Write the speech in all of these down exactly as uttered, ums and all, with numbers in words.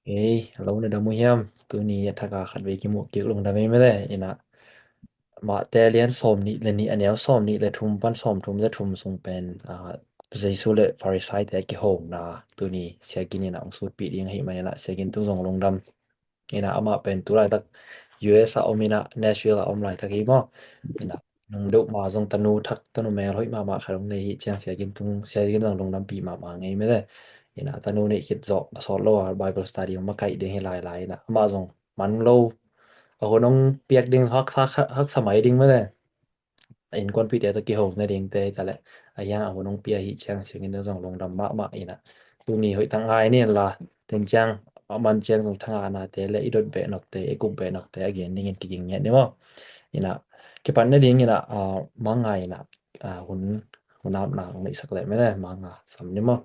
Ei, a lo na dam uh hiam? Tuni a thak a khat vei kimuh kik lungdam ei mele. Ina, Mate a lian sawm nih le nih, a neu sawm nih le thum pan sawm thum le thum sung pen, ah, Jesu le Farisai te a kihona tuni Sia Gin ina hong sutpih ding ahi man ina, Sia Gin tung zong lungdam. Ina, amah pen tu laitak U S a om ina, Nashville a om laitak hi maw. Ina, nung deuh ma zong tanu thak, tanu mel hoih mahmah khat hong nei hi ciang Sia Gin tung, Sia Gin zong lungdampih mahmah ngei mele. Ina, tanu neih khit zawh a sawt lo a Bible study hong makaih ding hi lailai ina, amah zong man lo. A hun hong piak ding haksa, haksa mai ding mele. A innkuanpihte tawh kihona dingte hi ta leh, a hiang a hun hong pia hi ciang Sia Gin tung zong lungdam mahmah ina. Tuni hoih tak ngai ni la, ten ciang, a man ciang zong thangahna te le i dot beh nokte, i kup beh nokte a gen dingin kiging ngiat ni maw. Ina, kipan na ding ina, ah, manga ina, ah, hun, hun apna hong neihsak leh mele, manga sam ni maw.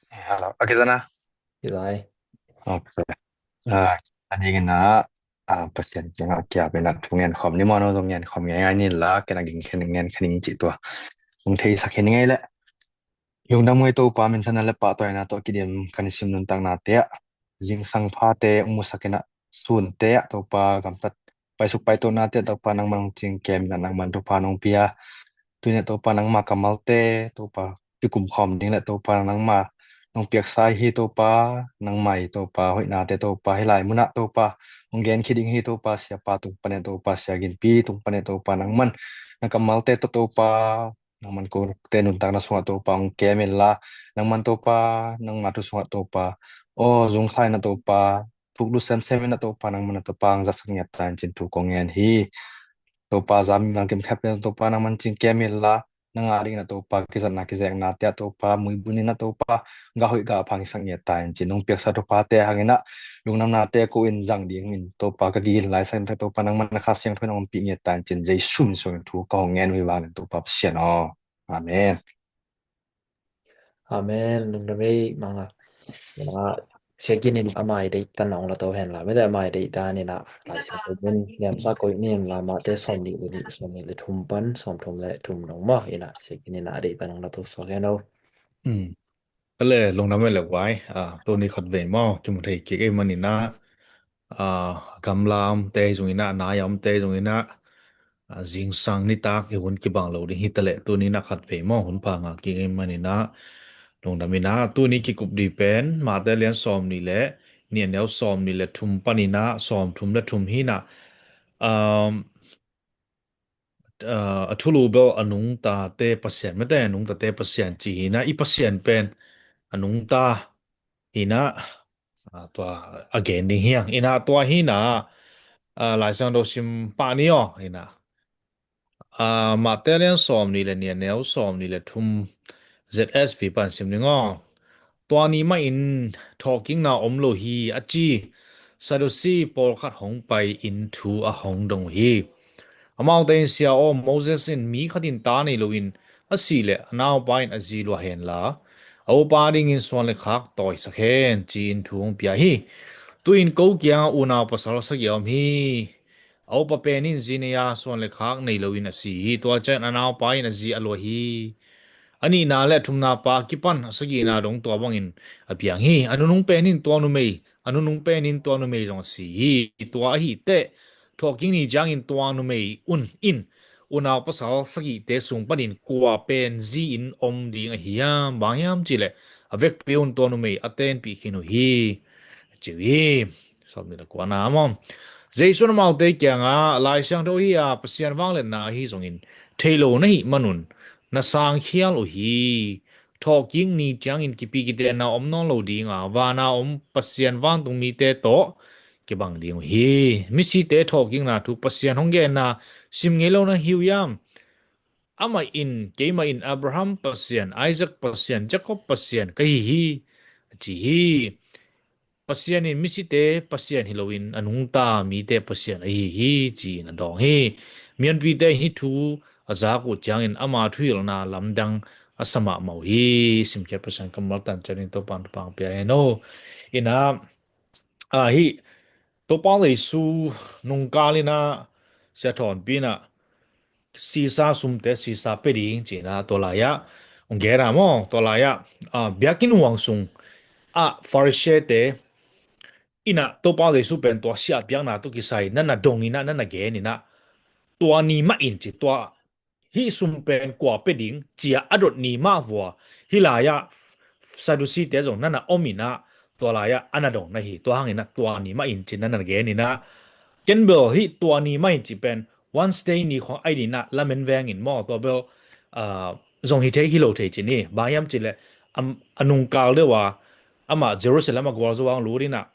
Hello, a kizana? Kizai. Ok. Ah, a ding ina, ah, Pasian kiangah kiap ina thu ngen khawm ni maw, no zong ngen khawm ngei ngai ni la, ken a ging khen ngen khen ing cih tua. Hong theisak hi ni ngei leh. Lungdam ngei Topa, minthanna le pahtawina tawh kidim kan i sim nuntakna te ah, zingsang phate hong musak ina, sunte ah Topa gamtat paisuk paitawhnate ah Topa nangman hong cingkem ina, nangman thupha nong pia. Tuina Topa nangma kammalte Topa kikum khawm ding le Topa nangma nong piaksa hi Topa, nangma hi Topa hoihnate Topa hih lai munah Topa hong gen khit ding hi Topa, siapa tung pan e Topa, Sia Ginpi tung pan e Topa nangman na kammalte tawh Topa nangman kote nuntakna sungah Topa hong kem inla, nangman Topa nangma thu sungah Topa aw zungkha ina Topa thuk lut semsem ina Topa nangman na Topa hong zatsak ngiat ta in cin thu kong ngen hi. Topa zami bang kimkhap ina Topa nangman cingkem inla, nang a ding ina Topa kizatna kizekna te ah Topa muibun ina Topa gah hoih gah phang i sak ngiat ta in cin hong piaksa thuphate hang ina, lungdamnate ko in zang ding in Topa ka gigin lai sak in Topa nangman na Kha Siangtho in hong ompih ngiat ta in cin Jesu min suangin thu ka hong ngen uh hi vang in Topa Pasian aw. Amen. Amen. Lungdam ei manga. Ina, Sia Gin in amai deihtan hong la to hen la, mete amai deihtan ina, Lai Siangtho in niamsa koih ni in la, Mate sawm nih le nih, sawm nih le thum pan sawm thum le thum dong maw, ina, Sia Gin ina a deihtan hong la to suak hen aw. Mm. Ale, lungdam ei le guai, ah, tuni khat vei maw, kimu thei kik ei man ina, ah, gamla omte zong ina, nai a omte zong ina, ah, zingsang nitak i hun kibang lo ding hi ta leh, tuni ina khat vei maw, hun pha ngah kik ei man ina, lungdam ina, tuni kikup ding pen, Mate lian sawm nih le, nih a neu sawm nih le thum pan ina, sawm thum le thum hi ina, um, ah, a thulu bel a nungtate Pasian, mete a nungtate Pasian ci hi ina, i Pasian pen a nungta hi ina, ah, tua a gen ding hi hang ina, tua hi ina, ah, Lai Siangtho sim pah ni aw ina. Ah, Mate lian sawm nih le nih a neu sawm nih le thum Z S V pan sim ding aw. Tua ni mah in thawhkikna om lo hi a ci Sadusi pawlkhat hong pai in thu a hong dong uh hi. Amaute in, Sia aw, Moses in mi khat in ta nei loin a sih leh a naupa in a zi luah hen la, a upa dingin suan le khak tawisak hen, ci-in thu hong pia hi. Tu-in ko kiangah unau pasal sagih a om hi. A upa pen in zi nei a suan le khak nei loin a si hi. Tua ciangin a naupa in a zi a luah hi. A nihna le a thumna pa kipan a sagihna dong tua bangin a piang hi. A nunung pen in tua numei, a nunung pen in tua numei zong a si hi. Tua ahi teh, thawhkik ni ciangin tua numei un in unau pasal sagihte sung panin kua pen zi in om ding ahi hiam? Bang hiam cihleh a vekpi un tua numei a tenpih khin uh hi, a ci uh hi. Sawm nih le kuana maw. Jesu in amaute kiangah, Lai Siangtho hi a, Pasian vangliatna ahi zongin thei lo na hih manun na sangkhial uh hi. Thawhkik ni ciangin kipi kitenna om nawn lo ding a, vana om Pasian vantung mite tawh kibang ding uh hi. Misite thawhkikna thu Pasian hong genna sim ngei lo na hi uh hiam? Amah in, keimah in Abraham Pasian, Isaac Pasian, Jacob Pasian ka hi hi, a ci hi. Pasian in misite Pasian hi loin a nungta mite Pasian ahi hi, ci-in a dawng hi. Mihonpite in hih thu a zak uh ciangin ama thuhilhna lamdang a sa mahmah uh hi. Simkhiat Pasian kammal tan cianin Topa'n thupha pia hen aw. Ina, ah, hih Topa Jesu nungkal ina Sia Thawnpi ina Sisa sumte sisa pia ding ci-in ah tua lai-ah hong gen a maw, tua lai-ah, ah, biakinn huang sung ah Pharisee-te Inah Topa Jesu pen tua siahpiakna tawh kisai nana dong inah nana gen inah tua ni mah in ci tua hih sum pen kua pia ding cia a dot ni mah vua hih lai-ah Sadducee-te zong nana om inah tua lai-ah a na dong na hi. Tua hang inah tua ni mah in ci nana gen inah ken bel hih tua ni mah in ci pen Wednesday ni khong ai dinah lamen veng in maw tua bel zong hi thei hi lo thei ci ni. Bang hiam ci leh a nungkal deuh a amah Jerusalem a gualzo ang lut inah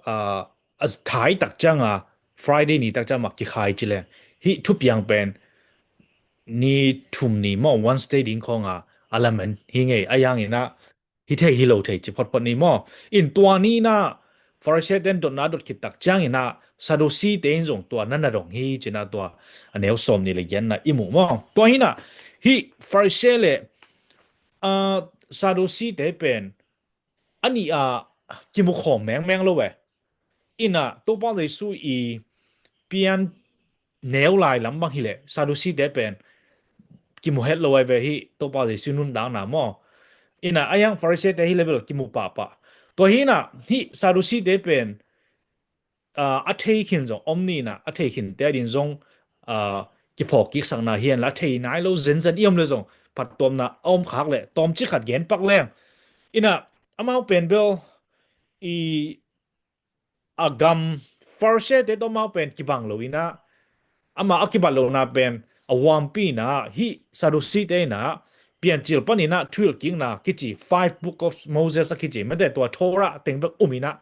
a thai tak cianga Friday ni tak cianga kikhai ci leng hih thupiang pen ni thum ni maw Wednesday ding khonga a lamen hi ngei a yang inah hi thei hi lo thei ci photphot ni maw. In tua ni inah Pharisee-ten dotna dot khit tak ciang inah Sadducee-te in zong tua nana dong hi cinah tua a neu sawm ni le gianna i muh maw. Tua hinah hih Pharisee le Sadducee-te pen a nih a kimukhawm mengmeng lo e. Inah Topa Jesu i pian neu lai lam bang hileh Sadducee-te pen kimu het lo ai ve hih Topa Jesu nundakna maw. Inah a yang Pharisee-te hi level kimu pahpah. Tua hinah hih Sadducee-te pen a thei khin zong om ninah a thei khin te a din zong kiphawk kiksakna hian la thei nai lo zenzen i om le zong phattuamna a om khak leh tawmcik khat gen pak leng. Inah amau pen bel i a gam Pharisee-te tawh amau pen kibang lo inah amah a kibat lona pen a huampi inah hih Sadducee-te inah Piancil pan inah thuhilhkikna kici five book of Moses a kici mate tua Torah teng bek um inah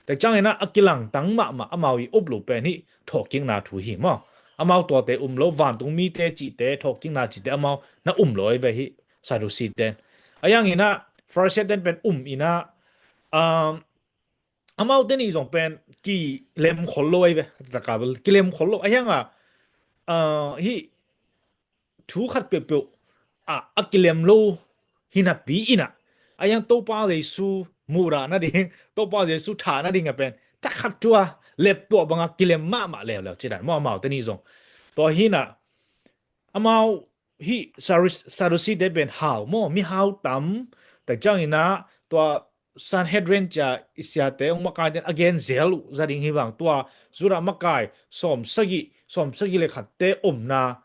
tek ciang inah a kilangtang mahmah amau i up lo pen hih thawhkikna thu hi maw. Amau tuate um lo vantung mite cihte thawhkikna cihte amau na um lo ai ve hih Sadducee-ten. A yang inah Pharisee-ten pen um inah amaute nih zong pen kilem khol lo ai ve. Takabel kilem khol lo a hianga hih thu khat peuhpeuh a a kilem lo hinapi inah a hiang Topa Jesu muhdah nading Topa Jesu thah nading a pen tak khat thu a leptuah banga kilem mahmah leuleu cidan maw amaute nih zong. Tua hinah amau hih Sadducee-te pen hau maw mi hau tam tak ciang inah tua Sanhedrin cia i siate ung makaiten a gen zel uh za ding hi vang tua Judah makai sawm sagih sawm sagih le khatte omna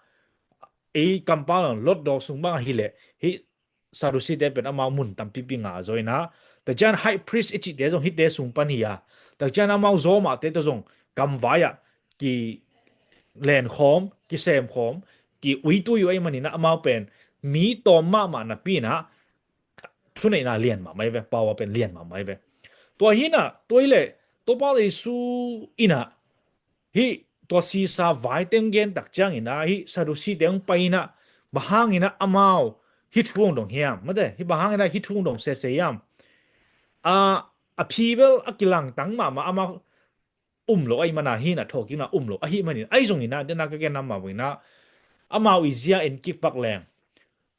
ei kampau lang lotdawk sung bang ahileh hih Sadducee-te pen amau mun tampipi nga zaw inah tak cian high priest i cihte zong hihte sung pan hi a tak cian amau zawmahte tawh zong gamvai ah ki lenkhawm kisemkhawm ki uitui uh ei maninah amau pen mi tawm mahmah napi inah thuneihna lian mahmah i ve pau a pen lian mahmah i ve. Tua hinah tua hileh Topa Jesu inah hih tua sisa vai teng gen tak ciang inah hih Sadducee-te hong pai inah bang hang inah amau hih thu hong dong hiam mate hih bang hang inah hih thu hong dong sese hiam. A a phi bel a kilangtang mahmah amau um lo ahi mana hinah thawhkikna um lo ahi manin ahi zong inah dena ka gen nam mah inah amau i zia en kik pak leng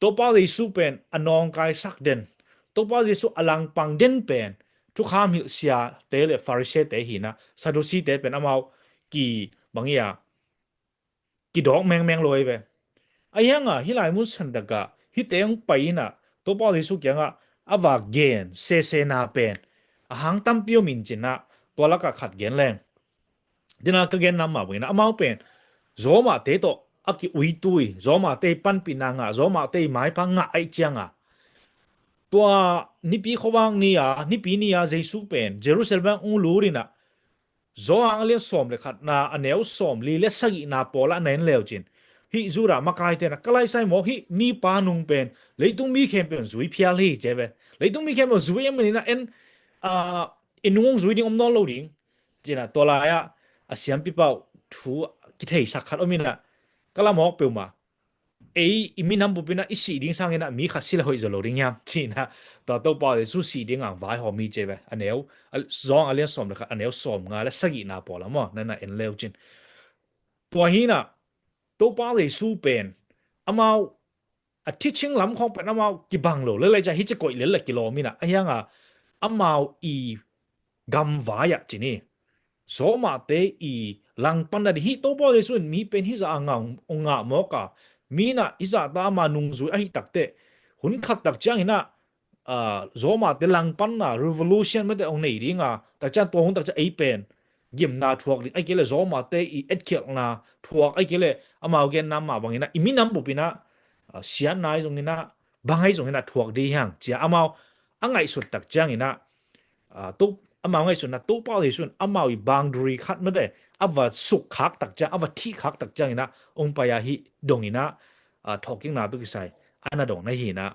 Topa Jesu pen a nawngkaisak den Topa Jesu a langpang den pen thukham hilh siate le Pharisee-te hinah Sadducee-te pen amau ki bang ia kidawk mengmeng lo ai ve. A hianga hih lai mun santakah hihte hong pai inah Topa Jesu kiangah a va gen sesena pen a hang tampi om in cinah tua lakah khat gen leng. Dena ka gen nam mah bangin amau pen zawmahte tawh a ki uitui zawmahte i panpihna ngah zawmahte i maipha ngah aih cianga tua nipi khuavang ni-a nipi ni-a Jesu pen Jerusalem ang ung lut inah Johan a lian sawm le khatna a neu sawm li le sagihna pawlah na en leu cin hih Judah makaite na ka laisai mawk hih mipa nung pen leitung mi khempeuh zui phial hi ci ve. Leitung mi khempeuh zui em maninah en i nung hong zui ding om nawn lo ding. Cinah tua lai-ah a siampipa uh thu kitheisak khat om inah ka lam awk peuhmah ei i minam bupinah i sih ding sanginah mi khat si le hoih zaw lo ding hiam cinah tua Topa Jesu sih ding ang vaihawm hi ci ve. A neu zawng a lian sawm le khat a neu sawm nga le sagihna pawlah maw nana en leu cin. Tua hinah Topa Jesu pen amau a teaching lam khawng pen amau kibang lo lelai ca hi ci koih lel le kilawm inah a hianga amau i gamvai ah cin hi. Zawmahte i langpan na ding hih Topa Jesu in mi pen hih zah a ngah mawk a mi inah hih zah ta ama nungzui ahi takteh hun khat tak cianginah ah, Roma te langpanna revolution mete hong nei dinga, takciang tua hun takciang ei pen gimna thuak ding, ahih kei leh Roma te i etkhialhna thuak, ahih kei leh amau genna mah bangin ah i minam bup in ah, ah, siatna ahi zongin ah, bang ahi zongin ah thuak ding hi hang ci-a amau a ngaihsut takciangin ah, ah, to, amau ngaihsutna Topa Jesu in amau i boundary khat mete a va sukkhak takciang, a va thihkhak takciangin ah hong pai a, hih dongin ah, ah, thawhkikna tawh kisai a na dong na hi in ah,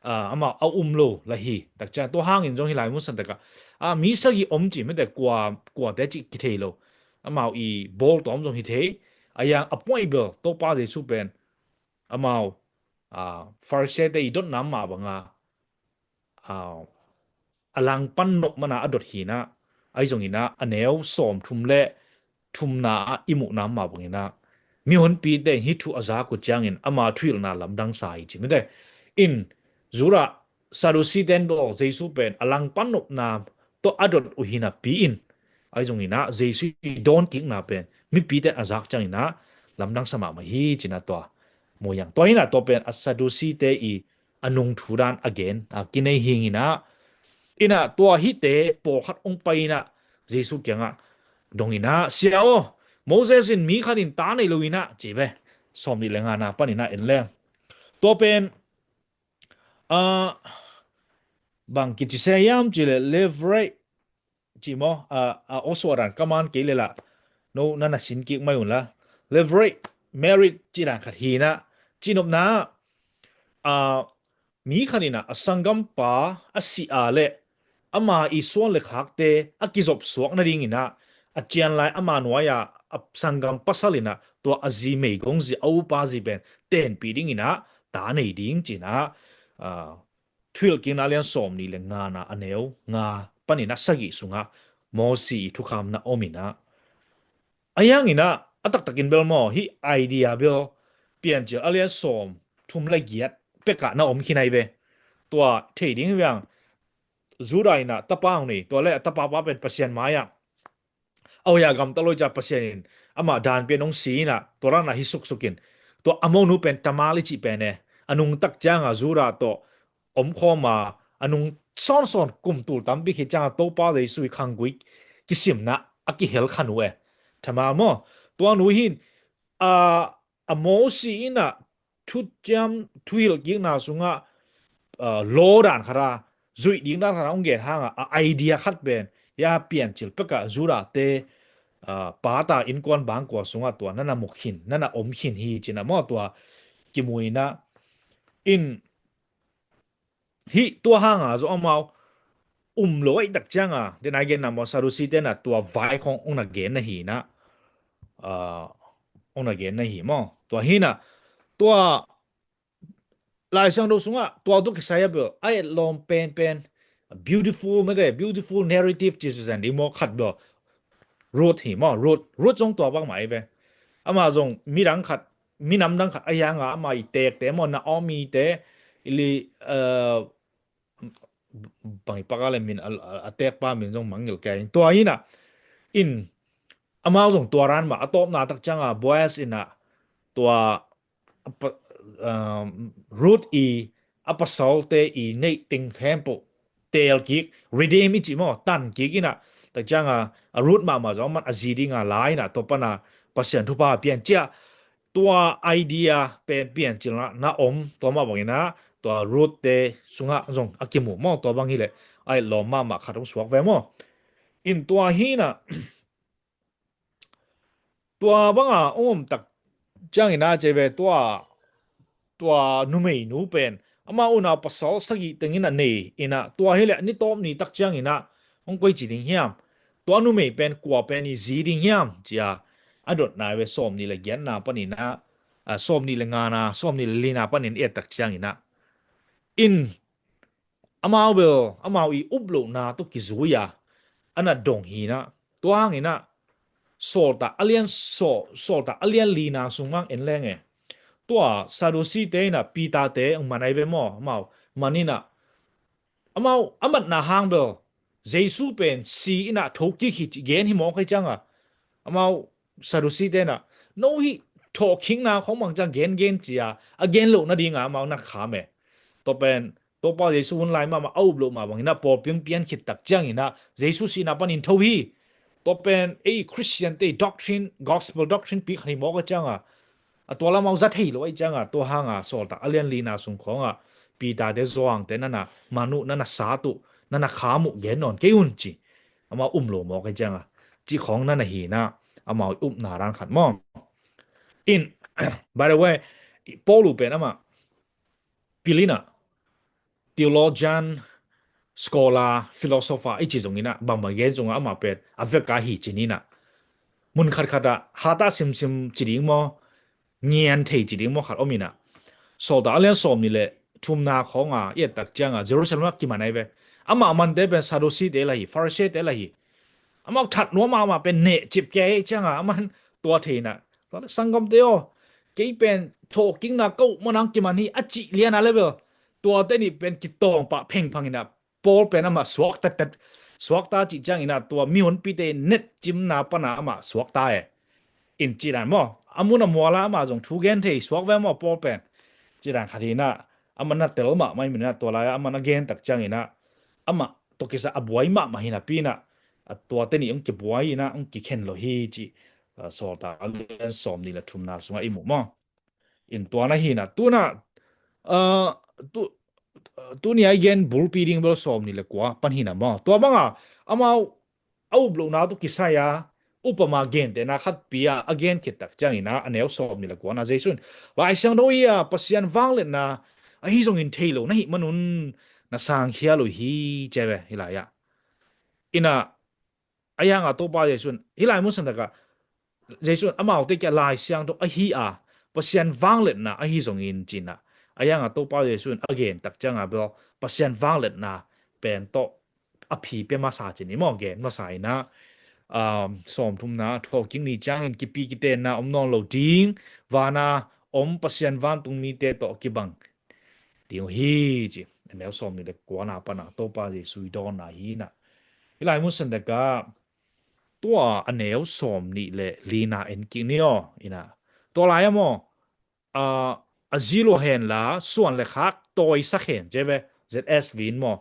ah, amau a um lo la hi takciang, tua hangin zong hih lai mun san tak ah, ah, mi sagih om ci mete kua, kuate cih kithei lo, amau i bawl tawm zong hi thei. A yang a point bel Topa Jesu pen amau, ah, Pharisee te i dotna mah banga, ah, a langpan nop mana a dot hi in ah, ahi zongin ah a neu sawmthum le thumna ah i muhna mah bangin ah mihonpite in hih thu a zak uh ciangin ama thuhilhna lamdang sa hi ci mete. In Judah, Sadducee ten bel Jesu pen a langpan nopna tawh a dot uh hi napi in, ahi zongin ah Jesu i dawnkikna pen mipite in a zak ciangin ah lamdang sa mahmah hi ci-in ah tua mu hi hang. Tua hi in ah tua pen a Sadducee te i a nungthu dan a gen, a kinei hi in ah, in ah tua hihte pawlkhat hong pai in ah Jesu kiangah dong in ah, Sia aw, Moses in mi khat in ta nei lo in ah ci ve. Sawmnih le ngana panin ah en leng tua pen, ah, bang kici se hiam cih leh levirate ci maw, ah, ah, aw suah dan ka man kei leh lah no na na sin kik mai un la. Levirate marriage ci dan khat hi in ah, cihnopna ah, mi khat in ah a sanggampa a si a leh ama i suan le khakte a kizopsuak nadingin ah a cianlai ama nuai-a a sanggam pasal in ah tua a zi meigong zi, a upa zi pen tenpih dingin ah ta nei ding ci-in ah, ah, Thuhilhkikna a lian sawmnih le ngana a neu nga panin ah sagih sungah Moses i thukham na om in ah, ahi hangin ah a taktakin bel maw, hih idea bel Piancil a lian sawmthum le giat pekah na om khin ahi ve. Tua thei ding hi ve hang, Judah in ah tapa hong nei, tua leh a tapa pa pen Pasian mai-ah a hoih a gamta lo hi ciang Pasian in amah dan pian hong si in ah, tua dan ah hi suksuk in, tua a monu pen Tamar i cih pen e, a nungtak ciangah Judah tawh omkhawm a, a nung sawnsawn kum tul tampi khit ciangah Topa Jesu i khanggui kisimna a kihel kha nu e, Tamar maw. Tua nu hi in, a, a Moses in ah thuciam, thuhilhkikna sungah, ah, law dan khat a, zuih ding dan khat a hong gen hangah a idea khat pen hia Piancil pekah Judah te, ah, pata innkuan bangkua sungah tua na na mu khin, na na om khin hi ci-in ah maw, tua kimu in ah, in hih tua hanga zong amau um lo ahih tak cianga, den a i genna maw, Sadducee te in ah tua vai khong hong na gen na hi in ah, ah, hong na gen na hi maw. Tua hi in ah, tua Lai Siangtho sungah tua tawh kisai a bel a etlawm penpen, beautiful mete, beautiful narrative ci zen ding maw, khat bel Ruth hi maw. Ruth, Ruth zong tua bangmah hi ve. Amah zong midang khat, minam dang khat a hianga ama i teekte maw, Naomi te, ili, eh, bang i paka le min a, a, a teekpa min zong mangngilh kei. Tua hi in ah, in amau zong tua dan mah, a tawpna tak cianga Boaz in ah tua a pa-, um, Ruth i a pasalte i neih teng khempeuh teel kik, redeem i cih maw, tan kik in ah, tak cianga a Ruth mahmah zong aman a zi dinga la in ah, tua pana Pasian thupha a pian ciah, tua idea pen Piancil na, na om, tua mah bangin ah tua Ruth te sungah zong a kimu maw, tua bang hileh a etlawm mahmah khat hong suak ve maw. In tua hi in ah, tua banga hong om tak ciangin ah ci ve, tua, tua numeinu pen ama unau pasal sagih tengin a nei in ah, tua hileh ni tawp ni tak ciangin ah hong koici ding hiam, tua numei pen kua pen i zi ding hiam, ci-a a dotna hi ve. Sawmnih le giatna panin ah, ah, sawmnih le ngana, sawmnih le lina panin et tak ciangin ah, in amau bel amau i uplohna tawh kizui-a a na dong hi in ah, tua hangin ah Sawltak a lian saw, Sawltak a lian lina sung mang en leng e. Tua Sadducee te in ah Peter te hong man ahi ve maw, amau man in ah, amau a matna hang bel Jesu pen si in ah thokik hi cih gen hi mawk hi cianga, amau Sadducee te in ah no hih thawhkikna khong mang ciang gengen ci-a a gen loh nadinga amau na kham e. Tua pen Topa Jesu hun lai mahmah a up loh mah bangin ah pawlpi hong pian khit tak ciangin ah Jesu sihna panin tho hi. Tua pen ei Christian te doctrine, gospel doctrine pi khat hi mawk a cianga, a tua lamau za thei lo a i cianga, tua hanga sawltak a lian lina sung khawnga Peter te Johan te nana man uh, nana sat uh, nana kham uh gen nawn kei un ci. Amau um lo mawk a i cianga, ci khawng nana hina, amau i upna ran khat maw. In, by the way, Paul uh pen amah pilina theologian, scholar, philosopher i ci zongina, bangbang gen zonga amah pen a veka hi cinina, mun khatkhat ah hata simsim ci ding maw, ngian thei ci ding maw khat omina, sawltak a lian sawm ni le thumna khawnga i et tak cianga Jerusalem ah kiman ai ve. Amah mante pen Sadusi te la hi, Pharisee te la hi. Amau that nuam a, amah pen neh cip kei cianga aman tua theina, tua le sanggam te aw, kei pen thawhkikna ka uh manang kiman hi a cih liana level, tua te nih pen kitawng pah phengphang ina, Paul pen amah suak tattat, suakta cih ciangina tua mihonpite net cimna pana amah suakta e. In cidan maw, a mun a muala amah zong thu gen thei suak ve maw Paul pen. Cidan khat hina, amah na tel mahmah hi mina, tua lai amah na gen tak ciangina amah tawh kisa a buai mahmah hina pina, a tua te nih hong kibuai ina hong kikhen lo hi ci. Sawltak a lian sawm ni le thumna sungah i muh maw. In tua na hina, tuna, ah, tu, tuni a i gen bulpi ding bel sawm ni le kua pan hina maw. Tua banga amau a up lohna tu kisai a upama gentehna khatpi a a gen khit tak ciangina a neu sawm ni le kuana Jesu in, Lai Siangtho hi a, Pasian vangliatna ahi zongin thei lo na hih manun na sang hial uh hi, ci ve hih lai-ah. Ina, a yanga Topa Jesu in hih lai mun santakah Jesu in amaute kia Lai Siangtho ahi a, Pasian vangliatna ahi zongin cina, a yanga Topa Jesu in a gen tak cianga bel Pasian vangliatna pen tawh a phi pia masa cin i maw, gen masa ina, um, sawmthumna, thawhkik ni ciangin kipi kitenna om nawn lo ding, vana om Pasian vantung mite tawh kibang ding uh hi ci. A neu sawm ni le kuana pana Topa Jesu i dawnna hina. Hih lai mun santakah tua a neu sawm ni le lina en kik ni aw ina. Tua lai a maw, a, a zilo hen la suan le khak tawisak hen ci ve, Z S V in maw.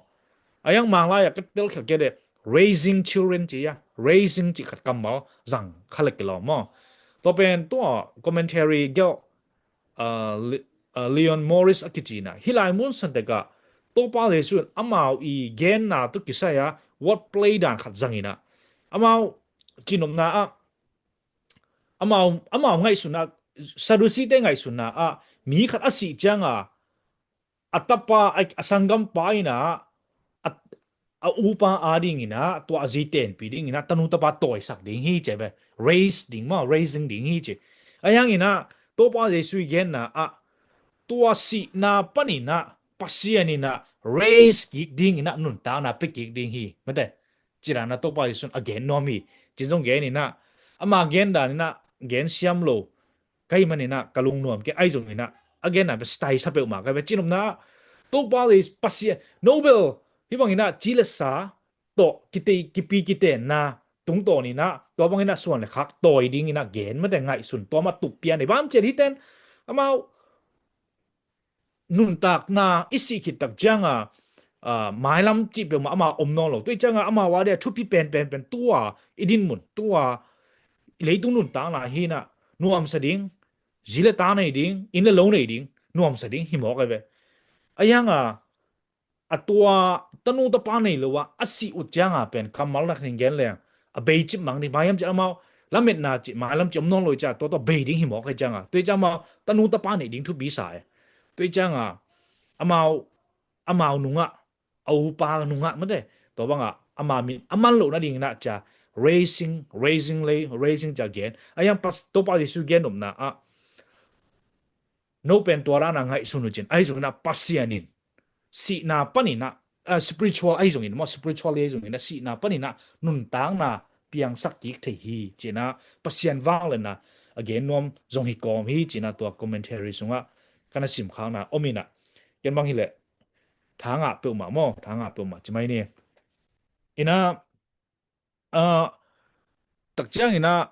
A yang manglai a ka tel kha ke le raising children ci a, raising ci khat kammal zang kha le kilawm maw. Tua pen tua commentary gel, uh, Le-, uh, Leon Morris a kicina hih lai mun santakah Topa Jesu in amau i genna tu kisai a word play dan khat zangina, amau cinopna ah, amau, amau ngaihsunna, Sadusi te ngaihsunna ah mi khat a sih cianga a tapa, a, a sanggampa ina a, a upa a dingina tua a zi tenpi dingina tanu tapa tawisak ding hi ci ve, raise ding maw, raising ding hi ci. A yangina Topa Jesu i genna ah tua sihna panina Pasian ina raise kik dingina nuntakna pe kik ding hi mate. Cidana Topa Jesu in a gen nuam hi. Cin zong gen ina, ama gen dan ina gen siam lo ka hih manina ka lungnuam kei, ahi zongina a genna pe stai sa peuhmah ka ve. Cinopna Topa Jesu Pasian, Nobel hih bangina ci le sa tawh kitei, kipi kitenna tungtawn ina tua bangina suan le khak tawi dingina gen mate ngaihsun tua mah tup pian i bam cian hiten amau nuntakna i sih khit tak cianga, ah, mailam cih peuhmah ama om nawn lo. Tua i cianga ama wa dia thupi penpen pen tua i dinmun, tua i leitung nuntakna hina nuamsa ding, zi le ta nei ding, inn le lo nei ding, nuamsa ding hi mawk a ve. A yanga a tua tanu tapa nei lo a a sih ut cianga pen kammal nak ning gen leng a bei cip mang ding, mailam cih amau lametna cih mailam cih om nawn lo i cia tua tua bei ding hi mawk a cianga. Tua i cianga amau tanu tapa nei ding thupi sa e. Tua i cianga amau, amau nungah, a upa nungah mate tua banga ama min a man lo nadingina cia raising, raising lei, raising cia gen. A yang pas Topa Jesu gen nopna ah no pen tua dana ngaihsun uh cin, ahi zongina Pasian in sihna panina, ah, spiritual ahi zongin maw, spiritual ahi zongina sihna panina nuntakna piangsak kik thei hi cina Pasian vangliatna a gen nuam zong hi kawm hi cina tua commentary sungah kana simkhakna om ina. Ken bang hileh thangah peuhmah maw, thangah peuhmah ci mai ni. Ina, ah, tak ciangina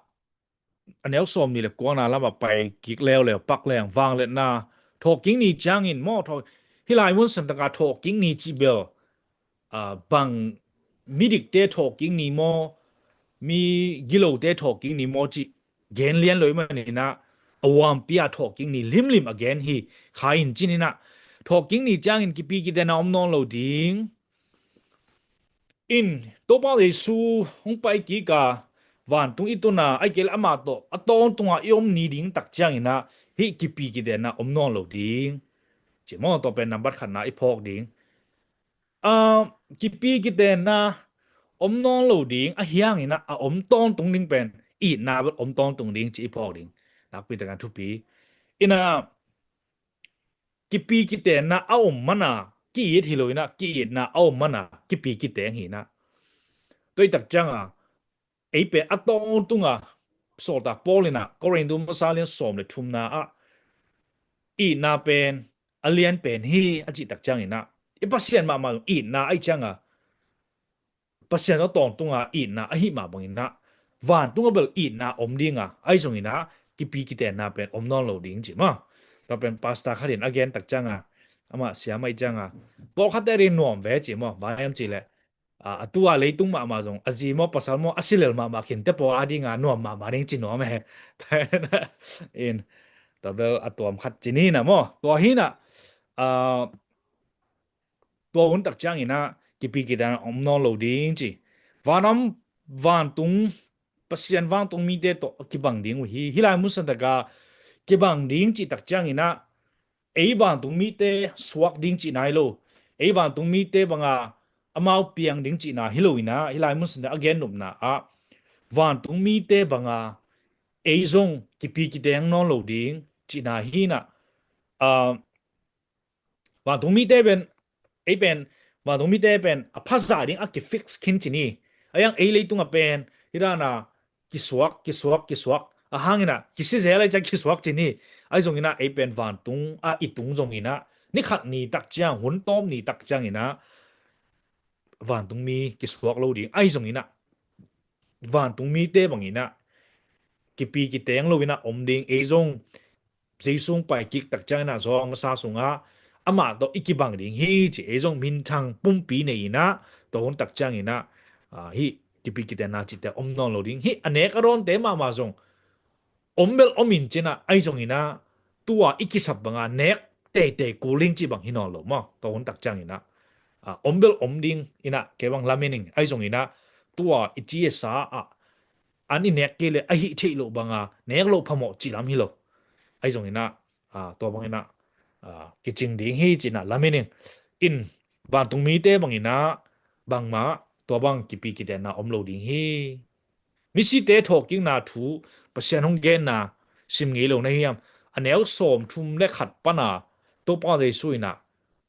a neu sawm ni le kuana lama pai kik leuleu pak leng vangliatna thawhkik ni ciangin maw, thaw-, hih lai mun santaka thawhkik ni cih bel, ah, bang midikte thawhkik ni maw, mi gilote thawhkik ni maw cih gen lian lo i maninah, a uampi a thawhkik ni limlim a gen hi. Kha in cininah thawhkik ni ciangin kipi kitenna om nawn lo ding. In Topa Jesu hong pai kika vantung i tuna ai kei le amah tawh a tawntunga i om ni ding tak cianginah hih kipi kitenna om nawn lo ding. Ci maw, tua pen nambat khatna i phawk ding. Ah, kipi kitenna om nawn lo ding a hianginah a om tawntung ding pen itna bel om tawntung ding ci i phawk ding. Nakpi takin thupi. Inah kipi kitenna a om mana ki-it hi lo inah ki-itna a om mana kipi kiteng hi inah. Tua i tak cianga ei pen a tawntunga sawltak Paul inah Korintu masa lian sawm le thumna ah itna pen a lian pen hi a cih tak cianginah i Pasian mahmah itna ahi cianga Pasian a tawntunga itna ahi mah banginah vantunga bel itna om dinga ahi zonginah kipi kitenna pen om nawn lo ding ci maw. Tua pen pastor khatin a gen tak cianga amah siam ahi cianga pawlkhatte ding nuam ve ci maw. Bang hiam cih leh a, a tua leitung mahmah zong a zi maw pasal maw a silel mahmah khinte pawl a dinga nuam mahmah ding ci nuam e. In tua bel a tuam khat ci ni na maw. Tua hinah a, tua hun tak cianginah kipi kitenna om nawn lo ding ci. Vanam vantung Pasian vantung mite tawh a kibang ding uh hi. Hih lai mun santaka kibang ding cih tak cianginah ei vantung mite suak ding cihna hi lo. Ei vantung mite banga amau piang ding cihna hi lo inah hih lai mun santaka a gen nopna ah vantung mite banga ei zong kipi kiteng nawn lo ding cihna hi inah. Ah, vantung mite pen ei pen vantung mite pen a phazah ding a kifix khin ci ni. A yang ei leitunga pen hih dana kisuak kisuak kisuak a hanginah kisizel ahi ciang kisuak ci ni. Ahi zonginah ei pen vantung a i tung zonginah ni khat ni tak ciang hun tawm ni tak cianginah vantung mi kisuak lo ding ahi zonginah vantung mite banginah kipi kiteng lo inah om ding ei zong Jesu hong pai kik tak cianginah zawng masa sungah amah tawh i kibang ding hi ci. Ei zong minthang pumpi nei inah tua hun tak cianginah, ah, hih kipi kitenna cihte om nawn lo ding hi. A nek a dawnte mahmah zong om bel om in cinah ahi zonginah tua i kisap banga nek teitei kul ding cih bang hi nawn lo maw. Tua hun tak cianginah, ah, om bel om ding inah kei bang lamen ing ahi zonginah tua i ci i sa ah an i nek kei le a hih theih loh banga nek loh phamawh cih lam hi lo. Ahi zonginah, ah, tua banginah, ah, kicing ding hi cinah lamen ing. In vantung mite banginah bangmah tua bang kipi kitenna om lo ding hi. Misite thawhkikna thu Pasian hong genna sim ngei lo na hiam? A neu sawm thum le khat pana Topa Jesu inah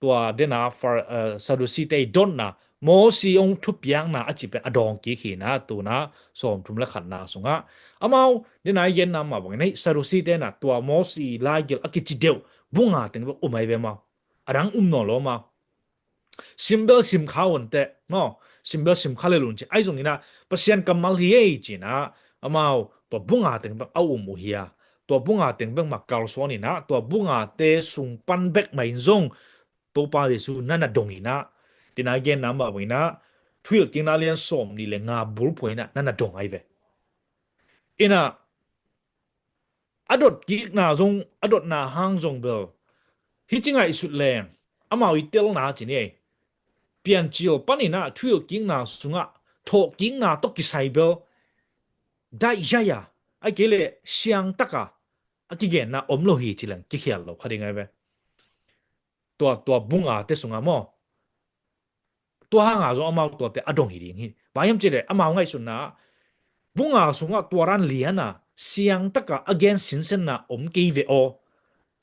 tua dena Far-, eh, Sadusite i dotna Mosi hong thupiakna a ci pen a dawng kik hi inah tuna sawm thum le khatna sungah amau dena i genna mah bangin hih Sadusite inah tua Mosi laigil a kici deuh bunga teng bek um ahi ve maw. A dang um nawn lo maw. Simbel sim kha un teh maw. Simbel sim kha le lun ci ahi zonginah Pasian kammal hi ei cinah amau tua bunga teng bek a um uh hi a. Tua bunga teng bek mah kalsuan inah tua bungate sung pan bek mah in zong Topa Jesu na na dong inah dena i genna mah banginah Thuhilhkikna lian sawm nih le nga bulphuh inah na na dong ahi ve. Inah a dot kikna zong a dotna hang zong bel hih ci ngaihsut leng amau i telna ci ni ei. Piancil paninah Thuhilhkikna sungah thawhkikna tawh kisai bel daih hiaia ahi kei le siangtaka a kigenna om lo hi ci leng kikhial lo kha ding ahi ve. Tua, tua bunga te sunga maw. Tua hanga zong amau tuate a dong hi ding hi. Bang hiam cih leh amau ngaihsutna ah bunga sungah tua dan liana siangtaka a gen sinsenna om kei ve aw.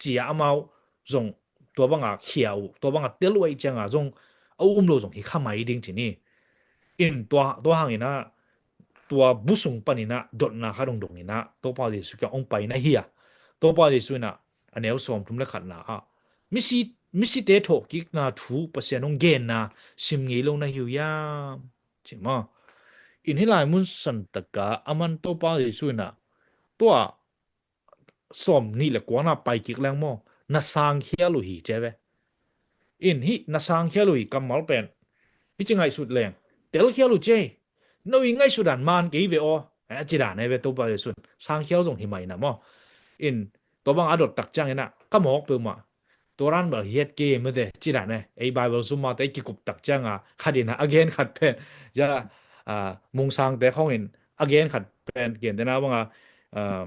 Cia amau zong tua banga khia uh, tua banga tel uh ahi cianga zong a um lo zong hi kha mai ding ci ni. In tua, tua hanginah tua bu sung paninah dotna kha dongdonginah Topa Jesu kiang hong paina hi a. Topa Jesu inah a neu sawm thum le khatna ah misi, misite thawhkikna thu Pasian hong genna sim ngei lo na hi uh hiam? Ci maw. In hih lai mun santaka aman Topa Jesu inah tua sawm nih le kuana pai kik leng maw na sangkhial uh hi ci ve. In hih na sangkhial uh hi kammal pen, hih ci ngaihsut leng, telkhial uh ci ei. No i ngaihsut dan man kei ve aw. Eh, a ci dan ei ve Topa Jesu in. Sangkhial zong hi mai na maw. In tua bang a dot tak ciangin ah, ka mawk peuhmah. Tua dan bel hiat kei mete ci dan ei. Ei Bible sum mate ei kikup tak cianga khat in ah a gen khat pen. Ja, ah, mungsangte khawngin a gen khat pen gen dena banga, ah,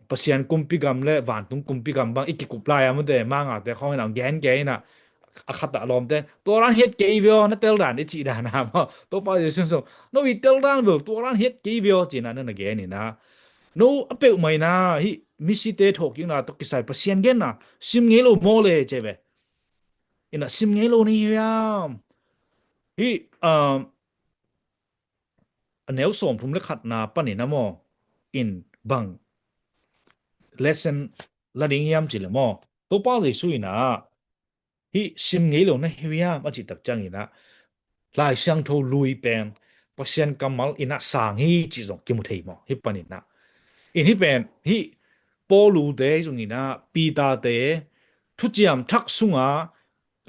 Pasian kumpi gam le vantung kumpi gam bang i kikup lai a mate mangate khawngin a gen kei ina a khat a lawmte tua dan hiat kei ve aw na tel dan i ci dan a maw. Topa Jesu in zong no i tel dan bel tua dan hiat kei ve aw ci na na gen ina. No a peuhmah ina hih misite thawhkikna tawh kisai Pasian genna sim ngei lo maw le ci ei ve. Ina sim ngei lo na hi hiam? Hih, um, a neu sawmthum le khatna panin a maw, in bang lesson la ding hiam ci le maw. Topa Jesu ina hih sim ngei lo na hi hiam a cih tak ciangin ah Lai Siangtho lui pen Pasian kammal in ah sang hi cih zong kimu thei maw. Hih panin ah in hih pen hih Paulu te zong ina Peter te thuciam thak sunga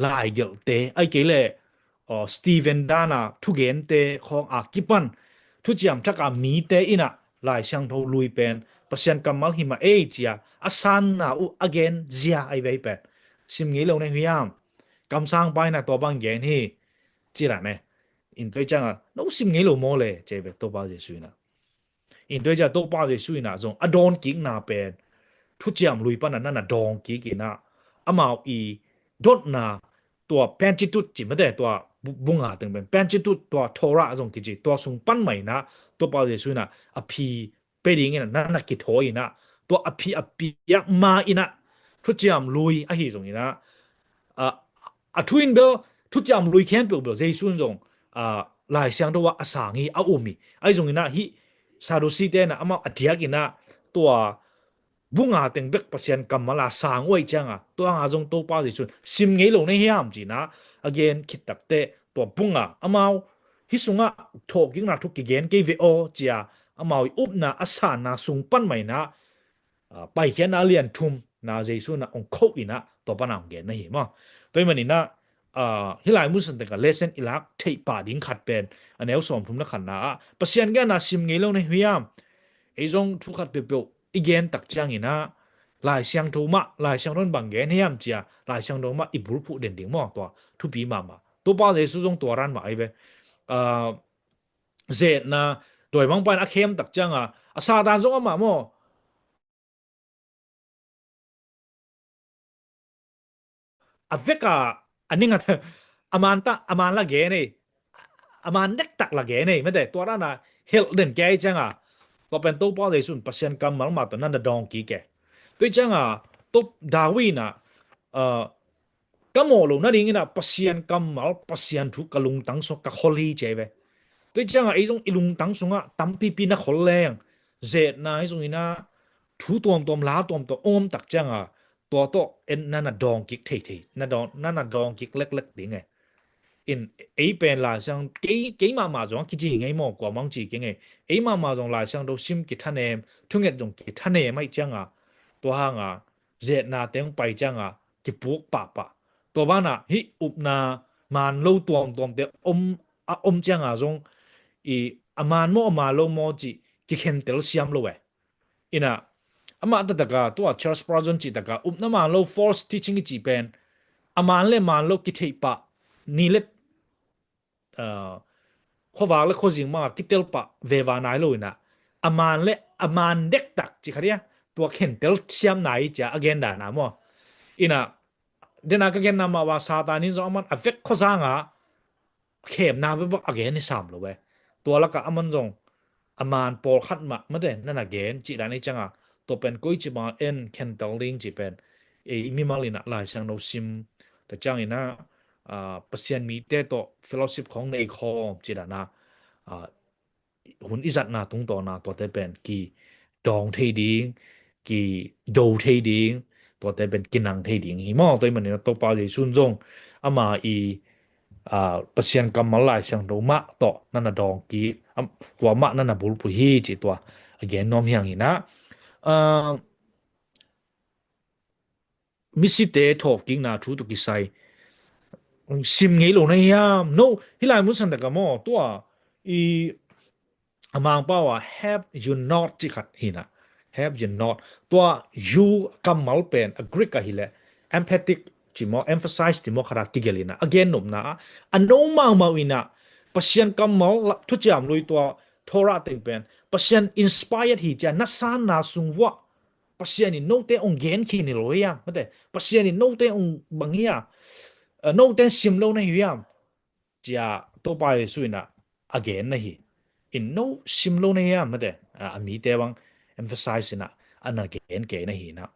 laigelhte, ahih kei leh, aw, Stephen dana thugente khawng a kipan thuciam thak a mite in ah Lai Siangtho lui pen Pasian kammal hi mah ei ci a a sanna uh a gen zia ahi ve hih pen. Sim ngei lo na hi hiam? Kamsangpa in ah tua bang gen hi ci dan ei. In tua cianga no sim ngei lo maw le ci ei ve Topa Jesu in ah. In tua ciang Topa Jesu in ah zong a dawnkikna pen thuciam lui pan a na na dawnkik in ah amau i dotna tua Pentateuch ci mate tua bu-, bu nga teng pen Pentateuch tua Torah zong kici tua sung pan mah in ah Topa Jesu in ah a phi pia ding in ah na na kithawi in ah tua a phi a piak ma in ah thuciam lui ahi zong in ah, a, a thu in bel thuciam lui khempeuh bel Jesu in zong, a, Lai Siangtho ah a sang hi a um hi. Ahi zong in ah hih Sadducee te in ah amau a diak in ah tua bu nga teng bek Pasian kammal a sang uh ahih cianga tua nga zong Topa Jesu in sim ngei lo na hi hiam ci in ah a gen khit takteh tua bu nga amau hih sungah thawhkikna thu kigen kei ve aw ci a amau i upna a sanna sung pan mah in ah, ah, Paikhiatna a lian thumna Jesu in ah hong khoh in ah tua pan a hong gen na hi maw. Tua ahih manin ah, ah, hih lai mun san teng ah lesson i lak theih pah ding khat pen a neu sawmthum le khatna ah Pasian genna sim ngei lo na hi hiam? Ei zong thu khat peuhpeuh i gen tak ciangin ah Lai Siangtho mah, Lai Siangtho in bang gen hiam ci a Lai Siangtho mah i bulphuh den ding maw tua thupi mahmah. Topa Jesu zong tua dan mah ahi ve. Ah, zetna, tua bang pan a khem tak cianga a Satan zong amah maw a vek a, a ning a, a man ta, a man la gen ei, a man dektak la gen ei mate tua dan a helh den kei cianga tua pen Topa Jesu in Pasian kammal mah tawh na na dawnkik e. Tua cianga Topa David in ah, ah, ka mawh loh nading in ah Pasian kammal, Pasian thu ka lungtang sungah ka khol hi ci ei ve. Tua cianga ei zong i lungtang sungah tampipi na khol leng zetna ei zong in ah thu tuamtuam la tuamtuam om tak cianga tua tawh en na na dawngkik thei thei, na dawng, na na dawngkik leklek ding e. In ei pen Lai Siang, kei, kei mahmah zong a kici ngei maw, kuamah ci kei ngei. Ei mahmah zong Lai Siangtho sim kithanem, thunget zong kithanem ahih cianga tua hanga zetna teng pai cianga kipuk pahpah. Tua banah hih upna man lo tuamtuamte om, a om cianga zong i a man maw a man lo maw cih kikhentel siam lo e. Inah amah taktak a tua Charles Spurgeon cih taktak a upna man lo false teaching i cih pen a man le man lo kitheih pah ni le, ah, khuavak le khuazing mah kitel pah veva nai lo inah a man le a man dektak cih khat ia tua khentel siam nai cia a gen dan a maw. Inah dena ka genna mah va Satan in zong aman a vek khuazang a khemna bekbek a gen hi sam lo e. Tua lakah aman zong a man pawlkhat mah mate na na gen cih dan i cianga tua pen koici bang en khentel ding cih pen ei mimal inah Lai Siangtho sim tak ciang inah, ah, Pasian mite tawh fellowship khawng nei khawm cih dan a, ah, hun i zatna tungtawna tuate pen kidawng thei ding, kido thei ding, tuate pen kinang thei ding hi maw. Tua ahih manin a Topa Jesu in zong ama i, ah, Pasian kammal Lai Siangtho mah tawh na na dawng kik, am, tua mah na na bulphuh hi cih tua a gen nuam hi hang inah, ah, misite thawhkikna thu tawh kisai sim ngei lo na hiam? No, hih lai mun san tak a maw, tua i a Mangpau ah, "Have you not?" ci khat hi na. "Have you not?" Tua you kammal pen a Greek ah hi leh emphatic ci maw, emphasize ci maw, khat a kigelh hi na. A gen nopna ah, a no mahmah in ah, Pasian kammal la-, thuciam lui tua Torah teng pen Pasian inspired hi ci a, na sanna sung vuah Pasian in note hong gen khin hi lo hiam? Mate, Pasian in note hong bang hi a, eh, note sim lo na hi hiam? Ci a Topa Jesu in ah a gen na hi. In no sim lo na hiam? Mate, a, a mite bang emphasize in ah a na gen kei na hi na.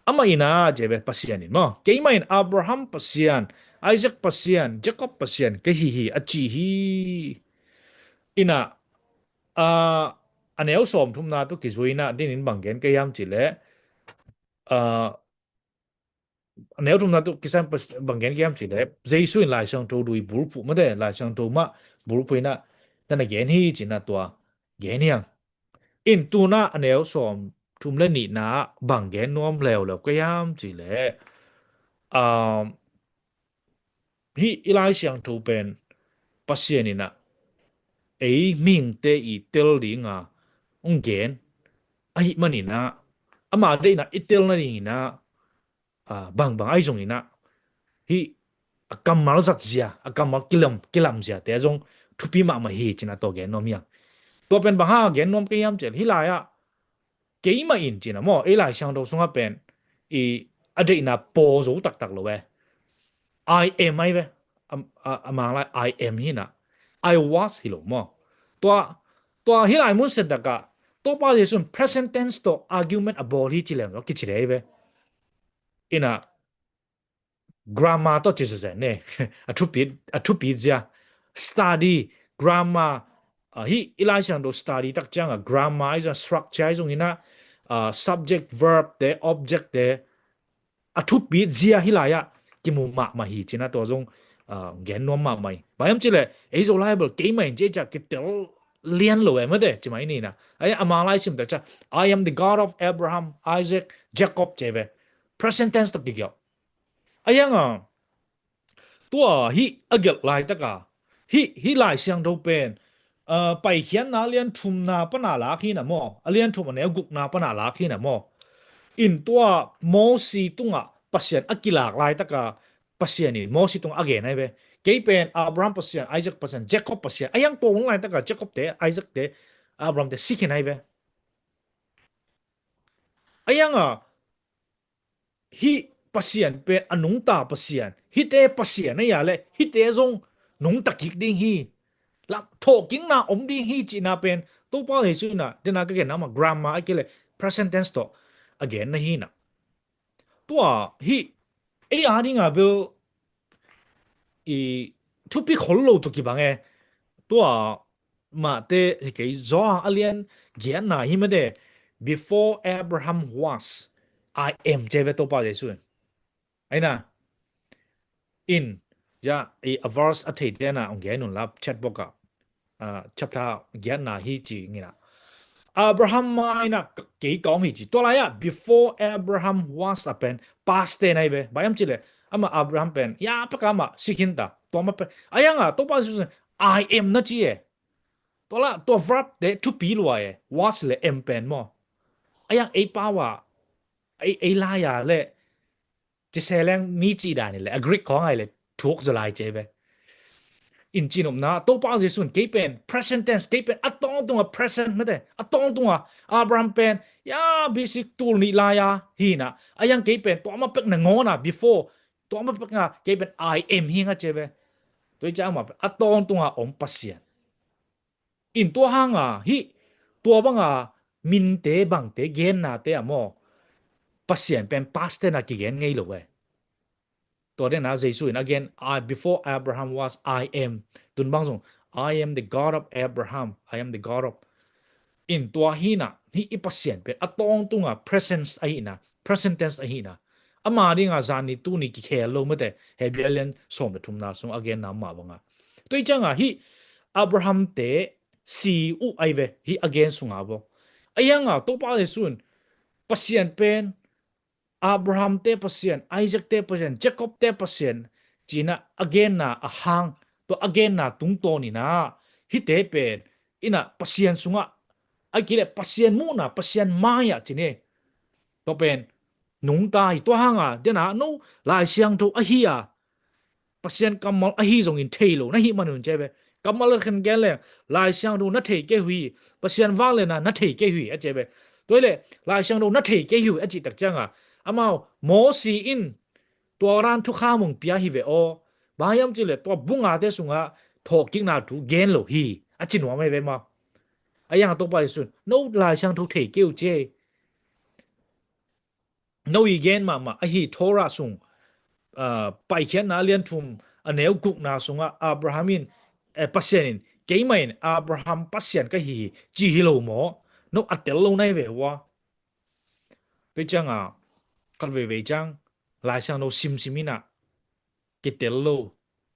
Amah in ah, ci ve, Pasian in maw, "Keimah in Abraham Pasian, Isaac Pasian, Jacob Pasian ka hi hi," a ci hi. In ah, a, a neu sawmthumna tawh kizui in ah, din in bang gen ka hiam cih leh, a, a neu thumna tawh kisai pas-, bang gen ka hiam cih leh, Jesu in Lai Siangtho lui bulphuh, mate, Lai Siangtho mah bulphuh in ah, na na gen hi ci in ah tua gen hi hang. In tu in ah a neu sawmthum le nihna ah bang gen nuam leuleu ka hiam cih leh, um, hih i Lai Siangtho pen Pasian in ah ei mihingte i tel ding a hong gen ahih manin ah, ama deihna i tel nading in ah, a, bangbang ahi zongin ah, hih a kammal zatzia, a kammal kilam, kilamziate zong thupi mahmah hi ci in ah tua gen nuam hi hang. Tua pen bang hang a gen nuam ka hiam cih leh, hih lai ah, "Keimah in," ci in ah maw, ei Lai Siangtho sungah pen i a deihna paw zo taktak lo e. "I am" ahi ve. A, a, a Mang lai "I am" hi na. "I was" hi lo maw. Tua, tua hih lai mun san tak ah Topa Jesu in present tense tawh argument a bawl hi ci leng lo kici dei ve. In ah, grammar tawh ci zenzen ne. A thupi, a thupi zia. Study, grammar, a, hih i Lai Siangtho study tak ciang a grammar ahi zong, structure ahi zongin ah, a, subject, verb te, object te, a thupi zia hih lai ah kimu mahmah hi ci in ah tua zong, a, gen nuam mahmah hi. Bang hiam cih leh, ei Zo lai bel "Keimah in" ci a kitel lian lo e, mate, ci mai ni na. Ahi a Mang lai sim tak ciang, "I am the God of Abraham, Isaac, Jacob," ci ve. Present tense tawh kigelh. Ahi hang a, tua hih a gelh laitak a, hih, hih Lai Siangtho pen, a, Paikhiatna a lian thumna pan a lak hi na maw, a lian thum a neu gukna pan a lak hi na maw. In tua Mosi tungah Pasian a kilak laitak a, Pasian in Mosi tungah a gen ahi ve. "Kei pen Abraham Pasian, Isaac Pasian, Jacob Pasian." Ahi hang tua hun laitak a Jacob te, Isaac te, Abraham te si khin ahi ve. Ahi hang a, hih Pasian pen a nungta Pasian, hihte Pasian ahi a leh hihte zong nungta kik ding hi, lam thawhkikna om ding hi cihna pen Topa Jesu in ah, den a ka genna mah, grammar ahih kei leh present tense tawh a genna hi na. Tua hih ei a ding a bel i thupi khol lo tawh kibang e. Tua Mate hi kei, Johan a lian giatna hi mate, "Before Abraham was, I am," ci ve Topa Jesu in. Ahi na, in, ya, i a verse a theite na hong gen un la, chat box ah, a, chapter giatna hi ci ngina. Abraham ma in ah kei ka om hi ci. Tua lai ah, "Before Abraham was" a pen past tense ahi ve. Bang hiam cih leh, amah Abraham pen ya pek a amah si khin ta. Tua mah pen, ahi hang a, Topa Jesu in "I am" na ci e. Tua la, tua verb te thupi lua e. Was le am pen maw. Ahi hang ei pau a, ei, ei lai a leh, ci se leng mi cih dan hi leh, a Greek khawng ahi leh thuk zaw lai ci ve. In ci nopna, Topa Jesu in "Kei pen present tense, kei pen a tawntung a present," mate, a tawntung a, Abraham pen ya B C tul nih lai a hi na. Ahi hang kei pen tua mah pek nangawn a, before, tua mah pek a, kei pen "I am" hi ing a ci ve. Tua hi ciang amah pen a tawntung a om Pasian. In tua hang a, hih, tua bang a, minte bangte gennate ah maw, Pasian pen past tense a kigen ngei lo e. Tua den a Jesu in again, "I, before Abraham was, I am." Tun bang zong, "I am the God of Abraham, I am the God of." In tua hi na, hih i Pasian pen a tawntung a presence ahi na, present tense ahi na. Ama ding a zan ni tu ni kikhel lo mate, Hebrew lian sawm le thumna sung a genna mah bang a. Tua hi ciang a hih Abraham te si uh ahi ve, hih a gen sung a bo. Ahi hang a, Topa Jesu in Pasian pen Abraham te Pasian, Isaac te Pasian, Jacob te Pasian, ci-in ah a genna a hang, tua a genna tungtawn in ah hihte pen in ah Pasian sungah, ahih kei leh Pasian muhna, Pasian mai-ah ci ni. Tua pen nungta hi. Tua hang a, den a, no Lai Siangtho ahi a, Pasian kammal ahi zongin thei lo na hih man un ci ve. Kammal a khen gen leng, Lai Siangtho na thei kei uh hi, Pasian vangliatna na thei kei uh hi, a ci ve. Tua hi leh, Lai Siangtho na thei kei uh hi, a cih tak ciang a, amau, Mosi in tua dan thukham hong pia hi ve aw. Bang hiam cih leh, tua bu ngate sungah thawhkikna thu gen lo hi, a ci nuam hi ve maw. Ahih hang a Topa Jesuh in, no Lai Siangtho thei kei uh ci hi. No i gen mahmah ahi Torah sung, ah, Paikhiatna a lian thum a neu gukna sungah Abraham in, eh, Pasian in, keimah in Abraham Pasian ka hi hi, ci hi lo maw. No a tel lo na hi ve ua. Tua ciang a, khat veivei ciang, Lai Siangtho simsim in ah, kitel lo.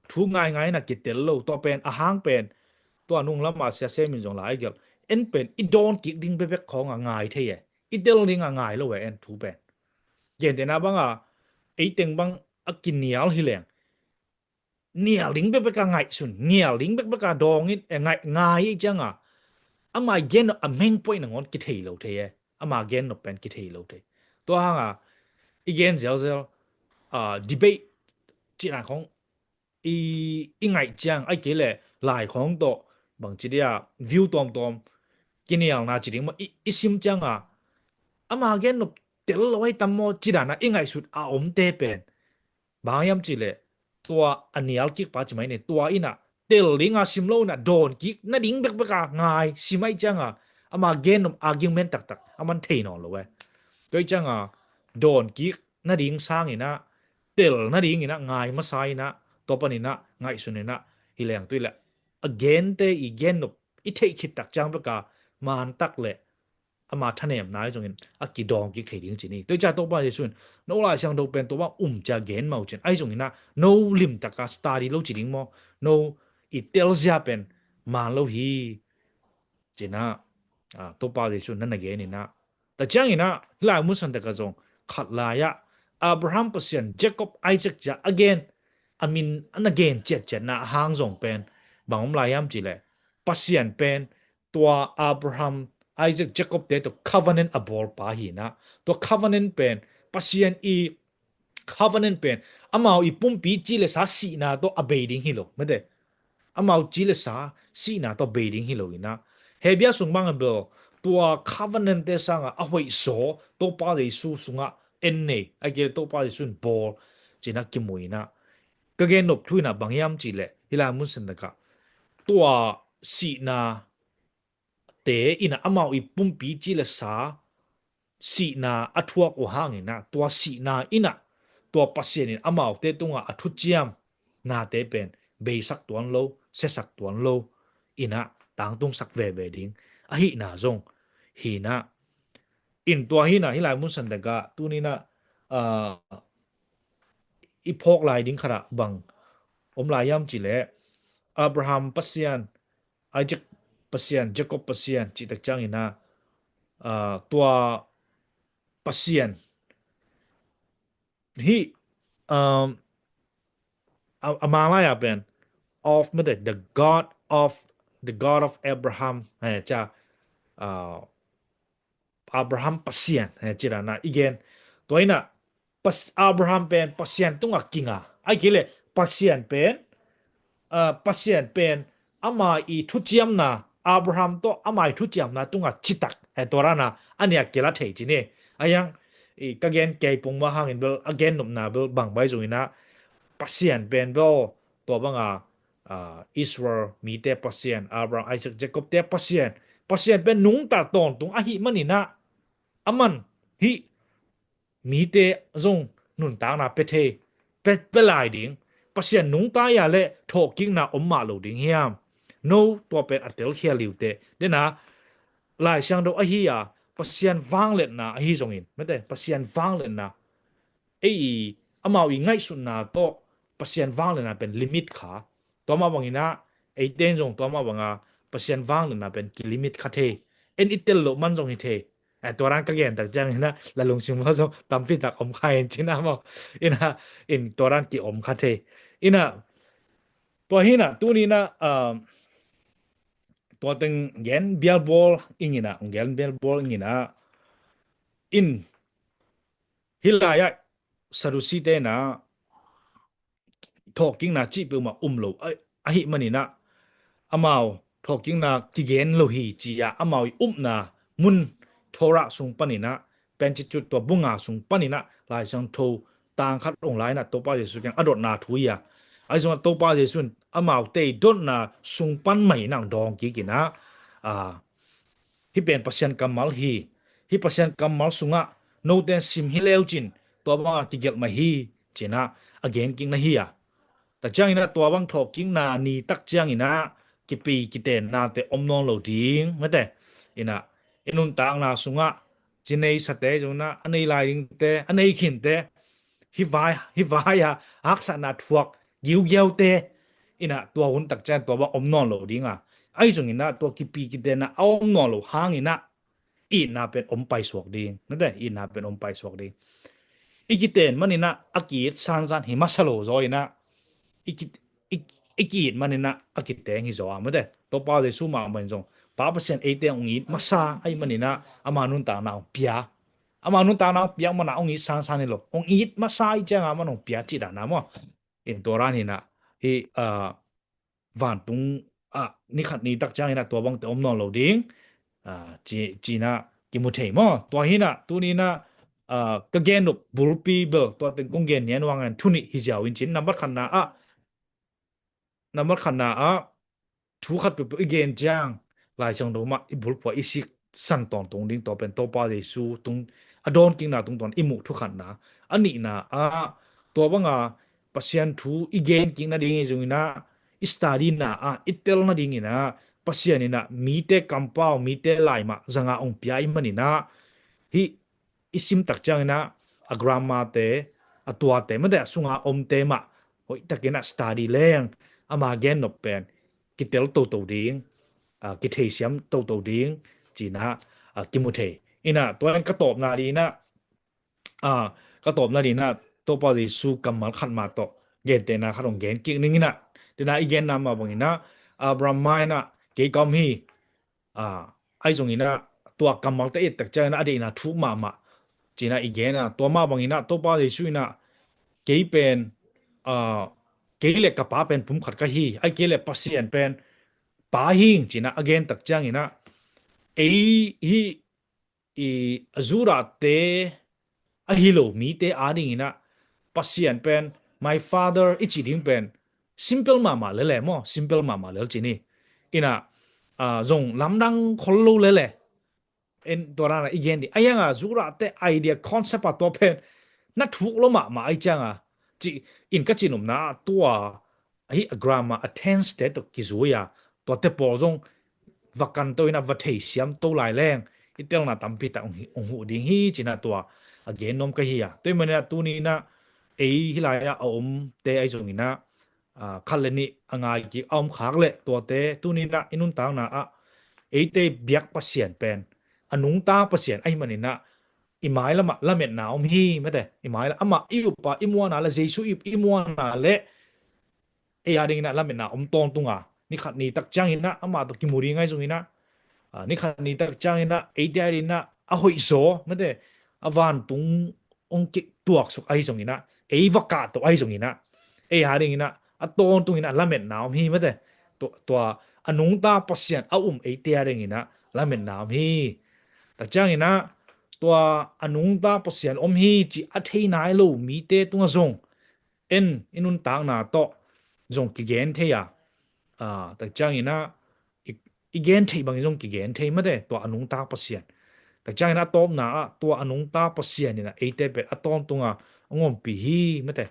Thu ngaingai in ah kitel lo. Tua pen, a hang pen, tua nung lam a Sia Sem in zong lai gelh, en pen i dawn kik ding bekbek khawng a ngai thei e. I tel ding a ngai lo e, en thu pen. Gentehna bang a, ei teng bang a kinial hi leng, nial ding bekbek a ngaihsun, nial ding bekbek a dawng in, e, ngai, ngai i ciang a, ama i gen a meng poi nangawn kithei lo thei e. Ama gen nop pen kithei lo thei. Tua hang a, i gen zelzel, ah, debate cih dan khawng i, i ngaih ciang, ahih kei leh lai khawng tawh, bangci dia, view tuamtuam, kinialna ci ding maw, i, i sim ciang a, ama gen nop tel lo ahi tam maw, cih dan a i ngaihsut a omte pen. Bang hiam cih leh, tua a nial kik pa ci mai ni, tua in ah, tel ding a sim lo in ah, dawn kik nading bekbek a ngai, sim ahih ciang a, ama gen nop argument taktak, aman thei nawn lo e. Tua ahih ciang a, dawn kik nading sang in ah, tel nading in ah, ngai masa in ah, tua pan in ah, ngaihsun in ah, hi leng tua hi leh, a gente i gen nop, i theih khit tak ciang bek a, man tak leh, ama thanemna ahi zongin a kidawng kik thei ding ci ni. Tua hi ciang Topa Jesuh in, no Lai Siangtho pen tua bang um ci a gen mah uh cin. Ahi zongin ah, no limtak a study lo ci ding maw. No i telzia pen man lo hi. Ci-in ah, ah, Topa Jesuh in na na gen in ah. Tua ciangin ah, hih lai mun santak ah zong, khat lai ah, Abraham Pasian, Jacob, Isaac ci a a gen, a min a na gen ciatciatna a hang zong pen, bang om lai hiam cih leh, Pasian pen, tua Abraham, Isaac, Jacob te tawh covenant a bawl pa hi in ah. Tua covenant pen, Pasian i covenant pen, amau i pumpi ci le sa sihna tawh a bei ding hi lo. Mate, amau ci le sa sihna tawh bei ding hi lo in ah. Hebrew sung bang a bel, tua covenant te sang a a hoih zaw, Topa Jesuh sungah en nei, ahih kei leh Topa Jesuh in bawl, ci-in ah kimu in ah. Ka gen nop thu in ah bang hiam cih leh, hih lai mun santak ah, tua sihna te in ah amau i pumpi ci le sa sihna a thuak uh hang in ah, tua sihna in ah, tua Pasian in amaute tungah a thuciamnate pen beisak tuan lo, siasak tuan lo in ah, tangtungsak veve ding ahihna zong hi in ah. In tua hi in ah, hih lai mun santak ah, tuni in ah, ah, i phawk lai ding khat ah bang om lai hiam cih leh, Abraham Pasian, Isaac Pasian, Jacob Pasian, cih tak ciangin ah, ah, tua Pasian hih, um, a, a Manglai ah pen, of, mate, the God of, the God of Abraham, eh, ci a, ah, Abraham Pasian, eh, ci dan a i gen. Tua in ah, Pas-, Abraham pen Pasian tungah kinga. Ahih kei leh Pasian pen, ah, Pasian pen ama i thuciamna, Abraham tawh ama i thuciamna tungah citak, eh, tua dan a, a nih a kila thei ci ni. Ahih hang, i ka gen kei pongmawk hangin bel, a gen nopna bel bang bai zong in ah, Pasian pen bel, tua bang a, ah, Israel mite Pasian, Abraham, Isaac, Jacob te Pasian, Pasian pen nungta tawntung ahih man in ah, aman hih mite zong nuntakna pia thei, pia, pia lai ding. Pasian nungta a leh thawhkikna om mah lo ding hiam? No, tua pen a telkhial liu teh. Den a, Lai Siangtho ahi a, Pasian vangliatna ahi zongin, mate, Pasian vangliatna, ei i, amau i ngaihsutna tawh Pasian vangliatna pen limit kha. Tua mah bangin ah, eite in zong tua mah bang a, Pasian vangliatna pen kilimit kha thei. En i tel loh man zong hi thei. Eh, tua dan ka gen tak ciangin ah, la lungsim uah zong tampi tak om kha in ci-in ah maw. In ah, in tua dan ki om kha thei. Ina, tua hi ina, tuni ina, ah, tua teng gen bialbawl ing ina, gen bialbawl ing ina, in hi lai ah Sadusi te ina thawhkikna cih peuhmah um lo a, ahi man ina, amau thawhkikna kigen lo hi ci a, amau i upna mun Torah sung pan ina, Pentateuch tua bu nga sung pan ina, Lai Siangtho tang khat ong la ina, Topa Jesu kiang a dotna thu hi a. Ahi zongin Topa Jesu in amaute i dotna sung pan mah ina ong dawng kik ina, ah, hih pen Pasian kammal hi. Hih Pasian kammal sungah note in sim hi leu cin, tua bangah kigelh mah hi, ci ina a gen kik na hi a. Tak ciang ina tua bang thawhkikna ni tak ciang ina kipi kitenna te om nawn lo ding, mate. Ina, i nuntakna sungah ci nei sate zong ina, a nei lai dingte, a nei khinte, hih vai, hih vai a haksatna thuak giugiaute, ina tua hun tak ciang tua bang om nawn lo ding a. Ahi zong ina tua kipi kitenna a om nawn lo hang ina itna pen om paisuak ding, mate, itna pen om paisuak ding. I kiten man ina a ki-it sansan hi masa lo zaw ina, i ki, i, i ki-it man ina a kiteng hi zaw a, mate. Topa Jesu mahmah in zong Pa Pasian eite ong it masa ahi man ina ama nuntakna ong pia. Ama nuntakna ong piak man a ong it sansan hi lo, ong it masa ahi ciang a man ong pia cih dan a maw. In tua dan ina hih, ah, vantung ah ni khat ni tak ciang ina tua bangte om nawn lo ding, ah, ci, ci ina kimu thei maw. Tua hi ina tuni ina, ah, ka gen nop bulpi bel tua teng kong gen nian ua ngan thu nih hi ziau in cin, nambat khatna ah, nambat khatna ah thu khat peuhpeuh i gen ciang Lai Siangtho mah i bulphuh a i sik san tawntung ding, tua pen Topa Jesu tung a dawnkikna tungtawn i muh thu khatna. A nihna ah tua banga Pasian thu i gen kik nading i zong ina, i study na ah i tel nading ina Pasian ina mite kampau, mite lai mah zanga ong pia i man ina, hih i sim tak ciang ina a grammar te, a tuate, mate, a sunga omte mah hoih tak ina study leng ama gen nop pen kitel toto ding, ah, kitheisiam toto ding ci ina, ah, kimu thei. Ina tua in ka tawpna ding ina, ah, ka tawpna ding ina Topa Jesu kammal khat mah tawh gentehna khat ong gen kik ning ina. Tua ina i genna mah bang ina, Abraham mah ina kei ka om hi, ah, ahi zong ina tua kammalte i et tak ciang ina a deihna thuk mahmah ci ina i gen a, tua mah bang ina Topa Jesu ina kei pen, ah, kei le ka Pa pen pum khat ka hi, ahih kei le Pasian pen Pa hi ing ci ina a gen tak ciang ina ei hih i Judahte ahi lo mite a ding ina Pasian pen my father i cih ding pen simple mahmah lel e maw, simple mahmah lel ci ni. Ina, ah, zong lamdang khol lo lel e. En tua dan a i gen ding a, hiang a Judahte idea, concept a tua pen na thuk lo mahmah ahi ciang a, ci in ka cih nopna ah tua hih a grammar, a tense te tawh kizui a, tuate pawl zong va kanto ina va theisiam to lai leng i telna tampi tak ong hi, ong huh ding hi ci ina tua a gen nuam ka hi a. Tua ahih man ina tuni ina ei hih lai ah a omte ahi zong ina, ah, khat le nih a ngai kik a om khak leh tuate tuni ina i nuntakna ah eite biak Pasian pen a nungta Pasian ahih man ina i mai lamah lametna om hi, mate. I mai lamah amah i up a i muanna le, Jesu i up i muanna le ei a ding ina lametna om tawntung a, ni khat ni tak ciang ina amah tawh kimu ding ahi zong ina, ah, ni khat ni tak ciang ina eite a ding ina a hoih zaw, mate, a vantung ong kituaksuk ahi zong ina, ei va kahto ahi zong ina, ei a ding ina a tawntung ina lametna om hi, mate. Tua, tua a nungta Pasian a um eite a ding ina lametna om hi. Tak ciang ina tua a nungta Pasian om hi ci a thei nai lo mite tungah zong en i nuntakna tawh zong kigen thei a, ah, tak ciang ina i, i gen theih bangin zong kigen thei, mate, tua a nungta Pasian. Tak ciang ina a tawpna ah tua a nungta Pasian ina eite pen a tawntung a ong ompih hi, mate.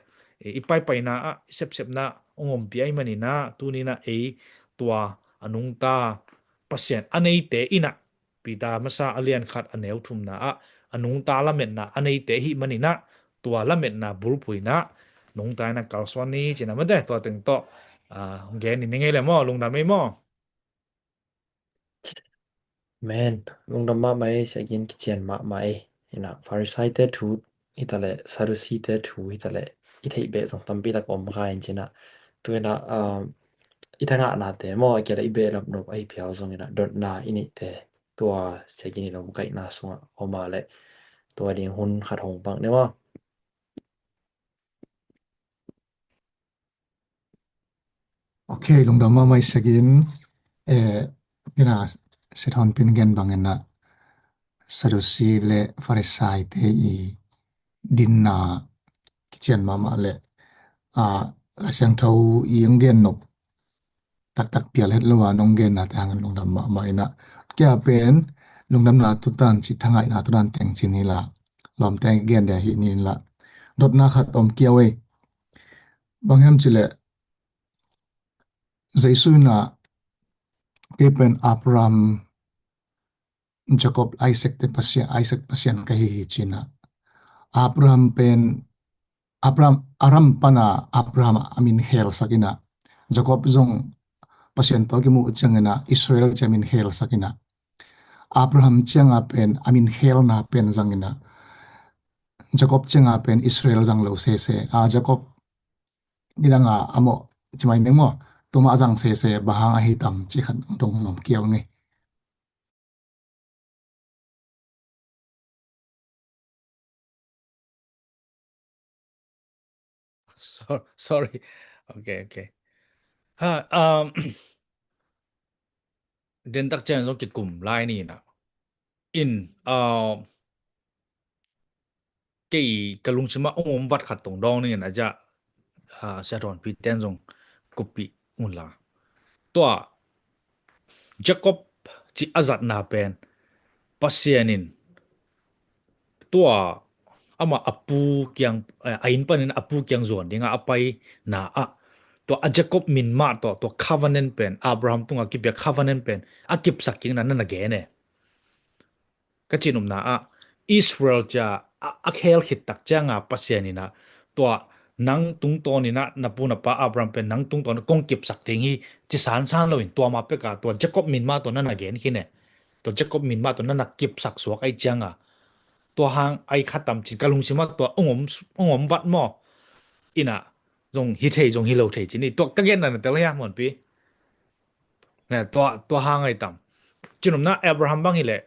I, i paipaina ah, i sepsepna ah ong ompih ahih man ina tuni ina ei tua a nungta Pasian a neite ina, Peter masa a lian khat a neu thumna ah a nungta lametna a neite ahih man ina tua lametna bulphuh ina nungta ina kalsuan ni ci ina, mate, tua teng tawh, ah, gen ni ngei le maw, lungdam ei maw. Amen. Lungdam mahmah ei, Sia Gin, kician mahmah ei. Ina Pharisee te thu hi ta leh, Sadducee te thu hi ta leh, i theih beh zong tampi tak om kha in ci-in ah, tu-in ah, um, i thangahnate maw, a kia le i behlap nop ahi phial zongin ah dotna i neihte tua Sia Gin in hong kaihna sungah om a leh tua ding hun khat hong pang ni maw. Ok, lungdam mahmah Sia Gin. Eh, ina Sia Thawnpi in gen bangin ah Sadusi le Farisai te i dinna kician mahmah le, ah, Lai Siangtho i hong gen nop taktak pial het lo a nong genna te hangin lungdam mahmah ina. Kia pen lungdamna tutan ci, thangaihna tutan teng ci ni la, lawmte gen dia hi ni la. Dotna khat om kiau ei. Bang hiam ci leh Jesu ina, kei pen Abraham, Jacob, Isaac te Pasian, Isaac Pasian ka hi hi ci-in ah. Abraham pen, Abraham, Aram pana Abraham a min khelsak ina. Jacob zong Pasian tawh kimuh ciangin ah Israel ci a min khelsak ina. Abraham cianga pen a min khelna pen zang ina. Jacob cianga pen Israel zang lo sese. A Jacob nidanga a mawh ci mai ning maw. Tuma zang sese bang hang ahi tam ci khat dong nom kiau ngei. So-, sorry. Ok, ok. Ha, um, den tak ciang zong kikum lai ni na. In, uh, kei ka lungsim ah ong om vat khat tong dawng ning in a ja, ah, Sia Thawnpi ten zong kuppih un la. Tua Jacob ci a zatna pen Pasian in tua ama a pu kiang, eh, a inn panin a pu kiang zuan dinga a paina ah tua a Jacob min mah tawh tua covenant pen, Abraham tunga kipia covenant pen a kipsak kik na na na gen e. Ka cih nopna ah Israel cia a, a khel khit tak cianga Pasian ina tua nang tungtawn ina na pu na pa Abraham pen nang tungtawn kong kipsak ding hi ci sansan loin tua ma peka tua Jacob min mah tua na na gen khin e. Tua Jacob min mah tua na na kipsak suak ahi cianga tua hang ahi kha tam cin ka lungsim ah tua ong om, ong om vat maw. Ina zong hi thei zong hi lo thei cin hi. Tua ka genna na tel hia Muanpi. Ne, tua, tua hang ahi tam. Cinopna Abraham bang hileh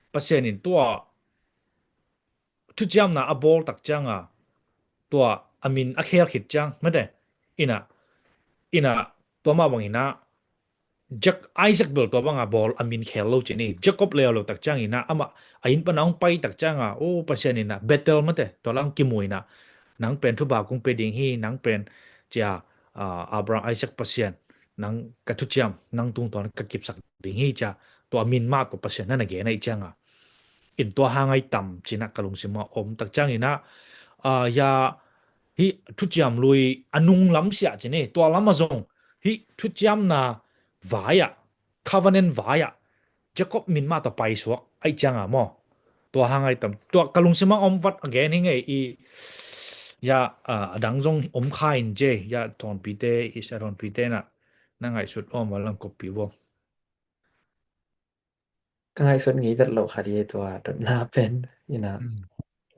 Pasian in tua thuciamna a bawl tak cianga tua a min a khel khit ciang mate. Ina, ina tua mah bang ina Jac-, Isaac bel tua banga bawl a min khel lo cin hi. Jacob leo lo tak ciang ina amah a inn pana hong pai tak cianga o Pasian ina Bethel mate tua lang kimu ina nang pen thuba kong pe ding hi, nang pen cia, ah, Abraham Isaac Pasian nang ka thuciam, nang tungtawn ka kipsak ding hi cia, tua min mah tua Pasian na na gen ahi cianga. In tua hang ahi tam cina ka lungsim ah om tak ciang ina, ah, ya hi thuciam lui a nung lam sia cin hi, tua lam a zong hi thuciamna vai ah, covenant vai ah, Jacob min mah tua paisuak ahi cianga maw. Tua hang ahi tam. Tua ka lungsim ah om vat a gen hi ngei i, ya, ah, a dang zong om kha in je, ya Thawnpi te, i Sia Thawnpi te na, na ngaihsut om a lang koppih bo. Ka ngaihsut ngei vet loh khat hi tua dotna pen, ina. Mm.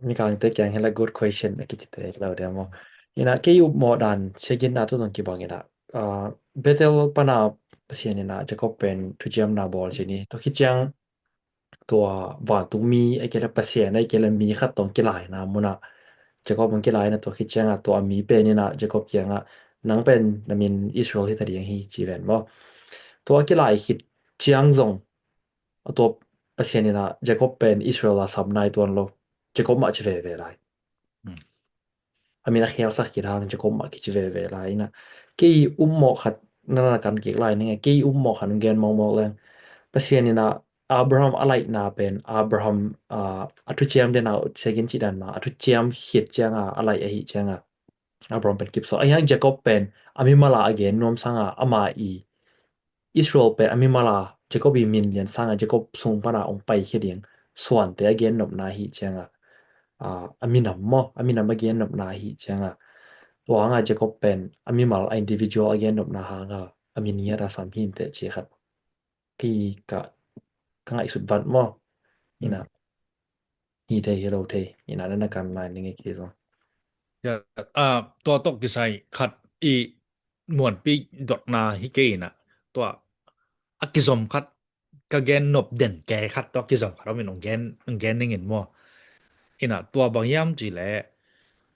Mikangte kiang hi la good question a kici te lo dia maw. Ina kei upmawh dan Sia Gin na tu zong kibang ina. Ah, Bethel pana Pasian ina Jacob pen thuciamna bawl cin hi. Tua khit ciang tua vantungmi a kei la Pasian a kei la mi khat tawh kilaina muna Jacob hong kilaina tua khit cianga tua mi pen ina Jacob kianga nang pen na min Israel hi ta ding hi ci ven maw. Tua kilai khit ciang zong tua Pasian ina Jacob pen Israel a sam nai tuan lo. Jacob mah ci veve lai. Mm. A min a khelsak khit hang Jacob mah kici veve lai ina. Kei upmawh khat na na kan kik lai ning e, kei upmawh khat gen mawkmawk leng. Pasian ina Abraham a laihna pen, Abraham, ah, a thuciam dena Sia Gin ci dan ma, a thuciam khit cianga a laih ahi cianga. Abraham pen kipso. Ahi hang Jacob pen a mimala a gen nuam sanga ama i Israel pen a mimala Jacob i min lian sanga Jacob sung pana ong paikhia ding suante a gen nopna ahi cianga, ah, a minam maw, a minam a gen nopna ahi cianga. Tua hanga Jacob pen a mimal a individual a gen nopna hanga a min ngiat a sam hinte ci khat. Kei ka, ka ngaihsut vat maw. Ina. Mm. Hi thei, hi lo thei. Ina na na kan lai ning e kei zong. Ah, tua tawh kisai khat i muanpi dotna hi kei inah, tua a kizom khat ka gen nop den kei khat tua kizom khat om in hong gen, hong gen ning in maw. Inah tua bang hiam cih leh,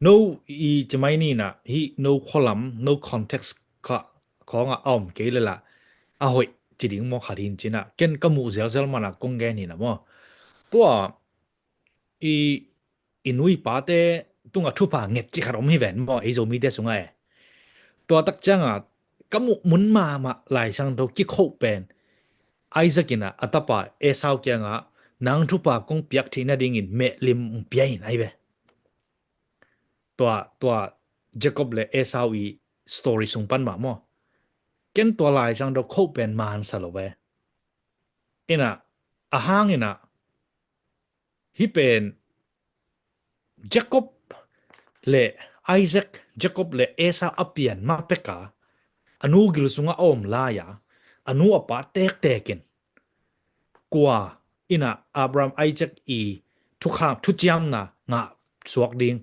no i cimai ni inah hih no khualam, no context kha khawngah a om kei leh lah a hoih ci ding maw khat hi in ci inah, ken ka muh zelzel manah kong gen hi inah maw. Tua i, i nu i pate tungah thupha nget cih khat om hi ven maw, ei Zomite sungah e. Tua tak ciangah ka muh mun mahmah Lai Siangtho kikhoh pen, Isaac inah a tapa Esau kiangah, nang thupha kong piak theih nadingin mehlim hong pia in, ai ve. Tua, tua Jacob le Esau i story sung pan mah maw. Ken tua Lai Siangtho khoh pen man sa lo ve. Inah, a hang inah, hih pen Jacob le Isaac, Jacob le Esau a pian ma peka, a nu gil sungah a om lai-a, a nu a pa tektek in, kua inah Abraham, Isaac i thukham, thuciamna ngah suak ding,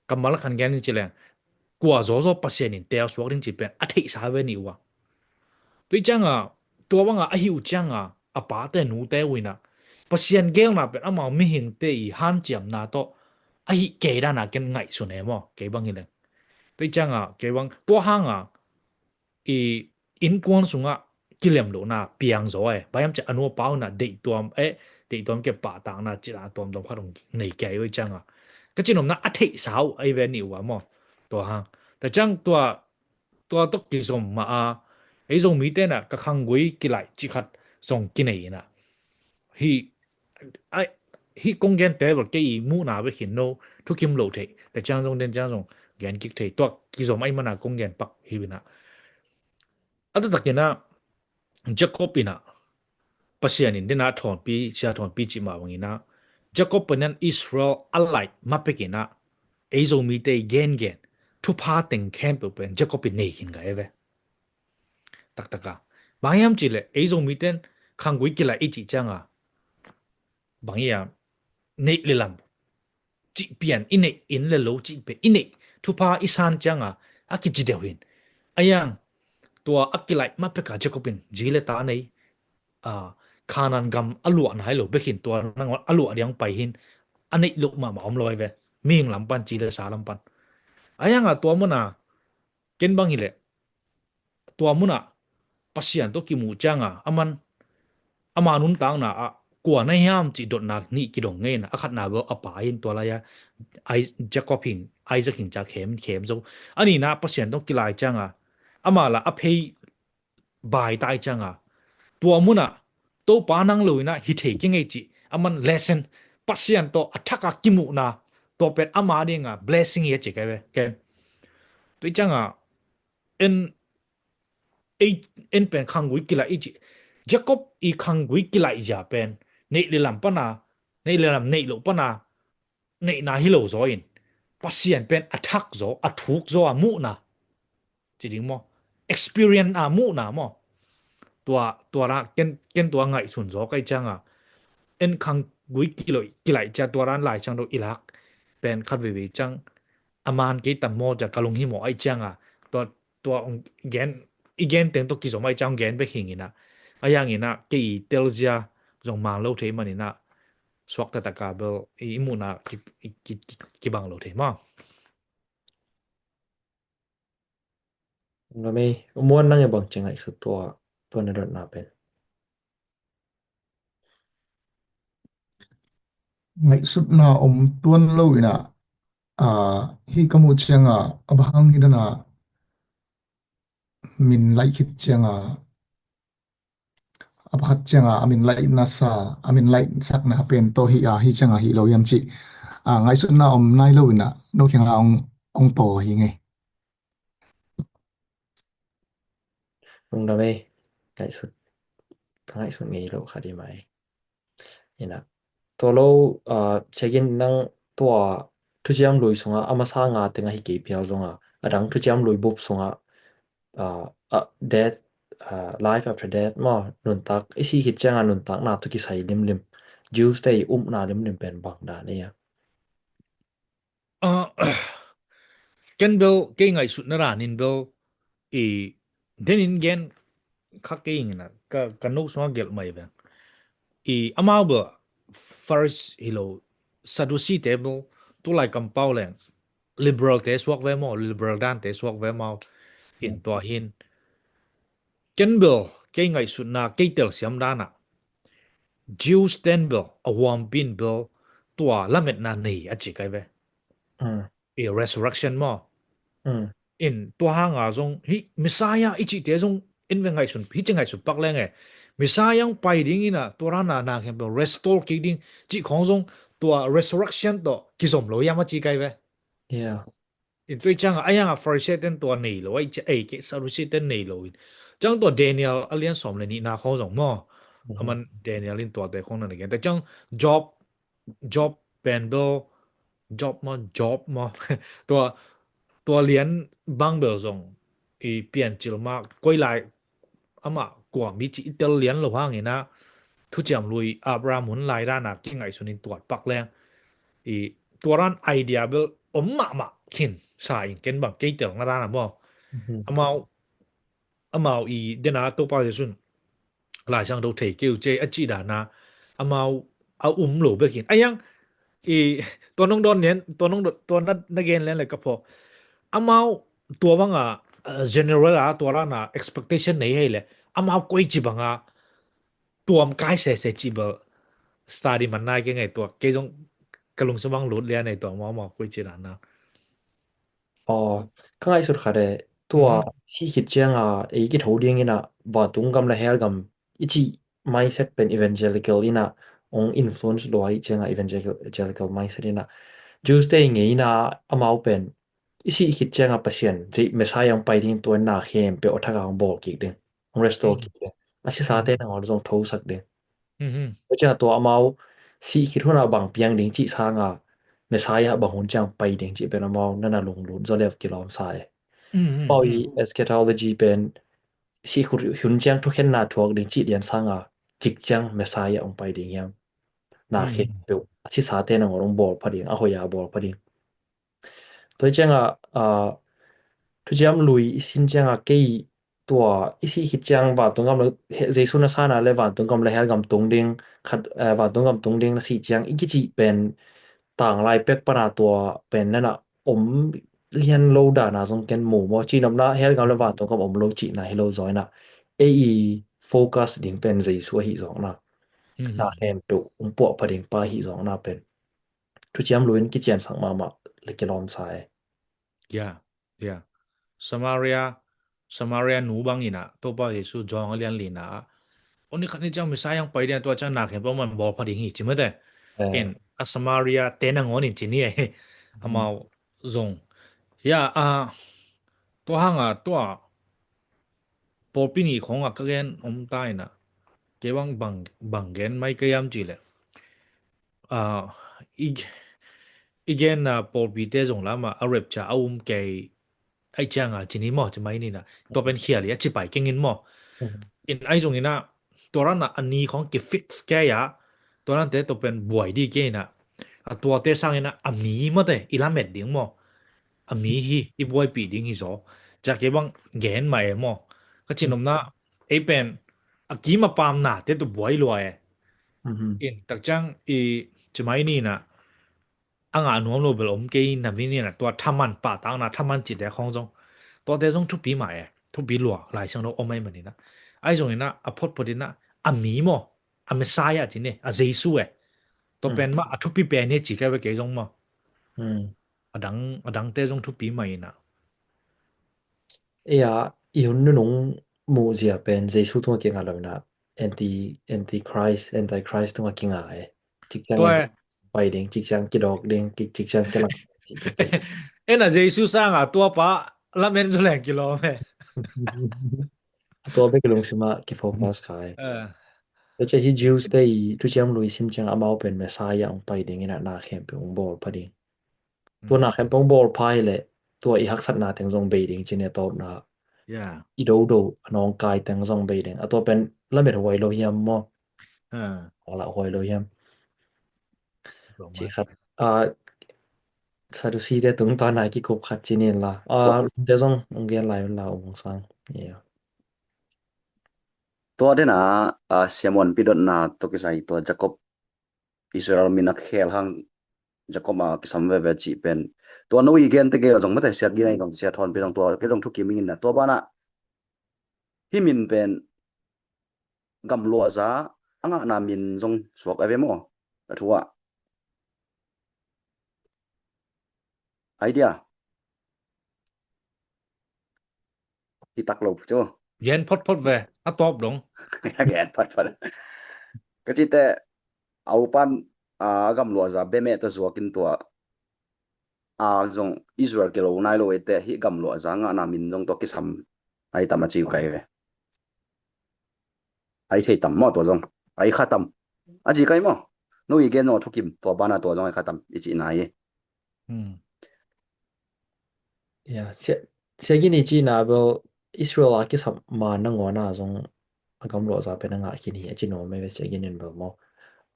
kammal a khan gen in ci leng, kua zawzaw Pasian in tel suak ding cih pen a theihsa ve ni uh a. Tua ciangah, tua bangah a hih uh ciangah, a pate nute uh inah Pasian geelna pen amau mihingte i hanciamna tawh a hih kei dana ken ngaihsun e maw, kei bang hi leng. Tua ciangah, kei bang, tua hangah i innkuan sungah kilem lohna piang zaw e. Bang hiam cih leh a nu a pa uh inah deihtuam, eh, deihtuam ke pahtakna cih a tuamtuam khat hong nei kei uh ciangah, ka cihnopna a theihsa uh ahi ve ni uh a maw. Tua hang, tua ciang tua, tua tawh kizom mah a, ei Zomite inah ka khanggui kilaih cih khat zong kinei inah, hih, ai, hih kong gen pen bel kei i muhna bek hi in, no thukim lo thei, tua ciang zong den ciang zong gen kik thei, tua kizom ahih mana kong gen pak hi inah. A taktak inah Jacob inah Pasian in dena thawnpi, sia thawnpi cih mah bang inah, Jacob pen Israel a laih ma pek inah, ei Zomite i gengen thupha teng khempeuh pen Jacob in nei khin ka hi ve. Taktak a, bang hiam cih leh ei Zomite in khanggui kilaih i cih ciangah, bang hiam, neih le lam cih pian i neih, inn le lo cih pian i neih, thupha i san ciangah a kici deuh hi in. A hiang, tua a kilaih ma peka Jacob in zi le ta nei, ah, Kanaan gam a luah nai lo bek hi in, tua nangawn a luah diang pai hi in, a neih loh mahmah om lo ahi ve. Mihing lam pan, ci le sa lam pan. A hiangah tua munah ken bang hi leh, tua munah Pasian tawh kimuh ciangah, aman, ama nuntakna ah kua na hiam cih dotna nih kidong ngei inah, a khatna bel a pa hi in, tua lai-a, ai, Jacob hing, Isaac hing ca khem, khem zo. A nihna Pasian tawh kilai ciangah, ama lah a phei bai tai ciangah, tua munah Topa nang lo inah hi thei kei ngei cih aman lesson, Pasian tawh a thak a kimuhna, tua pen ama dingah blessing hi a ci kei ve. Tua ciangah en, ei, en pen khanggui kilaih i cih, Jacob i khanggui kilaih zia pen neih le lam pana, neih le lam neih loh pana neihna hi lo zaw in, Pasian pen a thak zaw, a thuk zaw a muhna ci ding maw, experience a muhna maw. Tua, tua ra ken, ken tua ngaihsun zaw ka hih ciangah, en khanggui kilaih, kilaih cia tua ran Lai Siangtho i lak pen khat veivei ciang a man kei tam maw cia ka lunghimawh ahih ciangah, tua, tua hong gen, i gen teng tawh kizom ahih ciang hong gen bek hing inah, a hiang inah kei i telzia zong man lo thei man inah, suakta taka bel i, i muhna ki, ki, ki, ki, kibang lo thei maw. Lamei, muan nang e bang ci ngaihsut tua, tua na dotna pen. Ngaihsutna om tuan lo inah, ah, hih ka muh ciangah, a bang hang hi dana min laih khit ciangah, a pakhat ciangah a min laih nasa, a min laih sakna pen tawh hi a, hi ciangah hi lo hiam cih, ah, ngaihsutna om nai lo inah, no kiangah ong, ong taw hi ngei. Lungdam ei, ngaihsut, ka ngaihsut ngei lo kha di mai. Inah. Tua lo, ah, Sia Gin, nang tua thuciam lui sungah, a masa nga teng ahi kei phial zongah, a dang thuciam lui bup sungah, ah, ah, death, ah, life after death maw, nuntak, i si khit ciangah nuntakna tawh kisai limlim, Jews te i upna limlim pen bang dan ei a? Ah, Ken bel kei ngaihsutna danin bel i denin gen kha kei ing ina, ka, ka note sungah gelh mai veng. I amau bel Pharisee hi lo, Sadducee te bel tulai kampau leng liberal te suak ve maw, liberal dan te suak ve maw. In tua hin ken bel kei ngaihsutna, kei telsiam danah Jews ten bel a huampin bel tua lametna nei a ci kai ve. I resurrection maw. In tua hanga zong hi Messiah i cihte zong in ve ngaihsun, hi ci ngaihsun pak leng e. Messiah ang pai ding ina tua rana na khempeuh restore kik ding cih khong zong tua resurrection tawh kizom lo hiam a ci kai ve. In tua i cianga a hianga Pharisee ten tua nei lo a i ci, ei kei Sadducee ten nei lo in. Ciang tua Daniel a lian sawm le nihna khong zong maw. Aman Daniel in tuate khong na na gen. Tua ciang Job, Job pen bel, Job maw, Job maw. Tua, tua lian bang bel zong i piancil ma koi lai amah kua mi ci i tel lian lo hang ina thuciam lui Abraham hun lai dana kingaihsun in tuat pak leng. I tua ran idea bel om mahmah khin sa in ken bang kei telna dana maw. Amau, amau i dena Topa Jesu'n Lai Siangtho thei kei uh ci a cih dana amau a um lo bek hin. A hiang i tua nong dawn lian, tua nong dawn, tua na, na gen lian le ka phaw. Amau tua banga, uh, general a tua rana expectation nei hei le amau koi ci banga tuam kai sese ci bel study man nai kei ngai tua. Kei zong ka lungsim bang lut lian ei tua amau, amau koi ci dana. Aw, ka ngaihsut khat e, tua sih khit cianga ei kitho ding ina vantung gam le hell gam i cih mindset pen evangelical ina ong influence lua i cianga evangelical mindset ina Jews te i ngei ina amau pen i sih khit cianga Pasian, Messiah ang pai ding tua na khempeuh a thak ang bawl kik ding, ang restore kik ding, a sisate nangawn zong thosak ding. Tua cianga tua amau sih khit huna bang piang ding cih sanga Messiah bang hun ciang pai ding cih pen amau nana lunglut zaw leu kilawm sa e. Amau i eschatology pen sih khit hun ciang thukhenna thuak ding cih lian sanga cik ciang Messiah ong pai ding hiam, na khempeuh a sisate nangawn ong bawl pha ding, a hoih a bawl pha ding. Tua hi cianga, ah, thuciam lui i sin cianga kei tua i sih khit ciang vantung gam le Jesu na sana le vantung gam le hell gam tung ding khat, eh, vantung gam tung ding na sih ciang i kicih pen tanglai pek pana tua pen nana om lian lo dana zong ken mu maw, cinopna hell gam le vantung gam om lo cihna hi lo zaw ina ei i focus ding pen Jesu ahi zawkna, na khempeuh ong puah pha ding pa ahi zawkna pen thuciam lui in kiciansak mahmah le kilawm sa e. Ya, ya. Samaria, Samaria nu bang ina Topa Jesu John a lian lina a, oni khat ni ciang Messiah ang pai ding tua ciang na khempeuh man bawl pha ding hi ci mate. In a Samaria te nangawn in ci ni e. Amau zong ya a tua hanga tua pawlpi nih khawngah ka gen om ta inah kei bang, bang, bang gen mai ka hiam cih leh, ah, i, i gen, ah, pawlpite zong lamah a rapture a um kei ai cianga ci ni maw, ci mai ninah tua pen khial hi a ci pai kengin maw. In ai zonginah tua ranah a ni khawng kifix kei ah tua rante tua pen buai dih kei inah a tuate sanginah a mi mawte i lamet ding maw. A mi hi i buaipih ding hi zaw. Ciah kei bang gen mah e maw. Ka cihnopna ei pen a kim a pamnate tua buai lua e. In takciang i ci mai ninah a ngah nuam lo bel om kei na mi ninah tua thaman pahtakna thaman cite khawng zong tuate zong thupi mah e. Thupi lua Lai Siangtho om ai maninah ai zonginah a photphot inah a mi maw. A Messiah ci ni a Jesu e. Tua pen mah a thupi pen hi ci kei ve kei zong maw. A dang, a dangte zong thupi mah inah. Ei a i hun nunung muhzia pen Jesu tungah kinga lo inah anti, anti Christ, anti Christ tungah kinga e. Cikciang pai ding, cikciang kidawk ding, cikciang kilang. En a Jesu sanga tua pa lamen zu leng kilawm e. Tua bek i lungsimah kifocus kha e. Tua ciah hi Jews te i thuciam lui sim ciang amau pen Messiah ong pai ding inah na khempeuh ong bawl pha ding. Tua na khempeuh ong bawl pha hileh tua i haksatna teng zong bei ding ci ni a tawpna. I dodo a nawngkai teng zong bei ding. A tua pen lamet huai lo hiam maw? A lah huai lo hiam? Ci khat. Sadusi te tungtawn a kikup khat ci ni la. Ah, lungte zong ong gen lai un la, ong sang. Yeah. Tua den a, ah, Siamon pidotna tawh kisai tua Jacob Israel min a khel hang Jacob a kisam veve cih pen. Tua no i gen te gel zong mate siat gina i zong siat hon pi zong tua ke zong thukim ingin na tua bana. Hi min pen gamluahza a ngahna min zong suak a ve maw? A thu ah. Idea. Hi tak lo cu. Gen photphot ve, a tawp dong. Gen photphot. Ka cite, a upan, a gamluahza bemeh ta zuakin tua. A zong Israel kilo nai lo ete hi gamluahza ngahna min zong tua kisam. Ai tam a ci kai ve. Ai thei tam maw tua zong. Ai kha tam. A ci kai maw. No i gen zong a thukim tua bana tua zong ai kha tam. I ci nai. Hmm. Ya, sia, sia gini ci na bel Israel a kisam ma na ngona zong a gamluahza pen a ngah khin hi a ci no me ve sia ginin bel maw.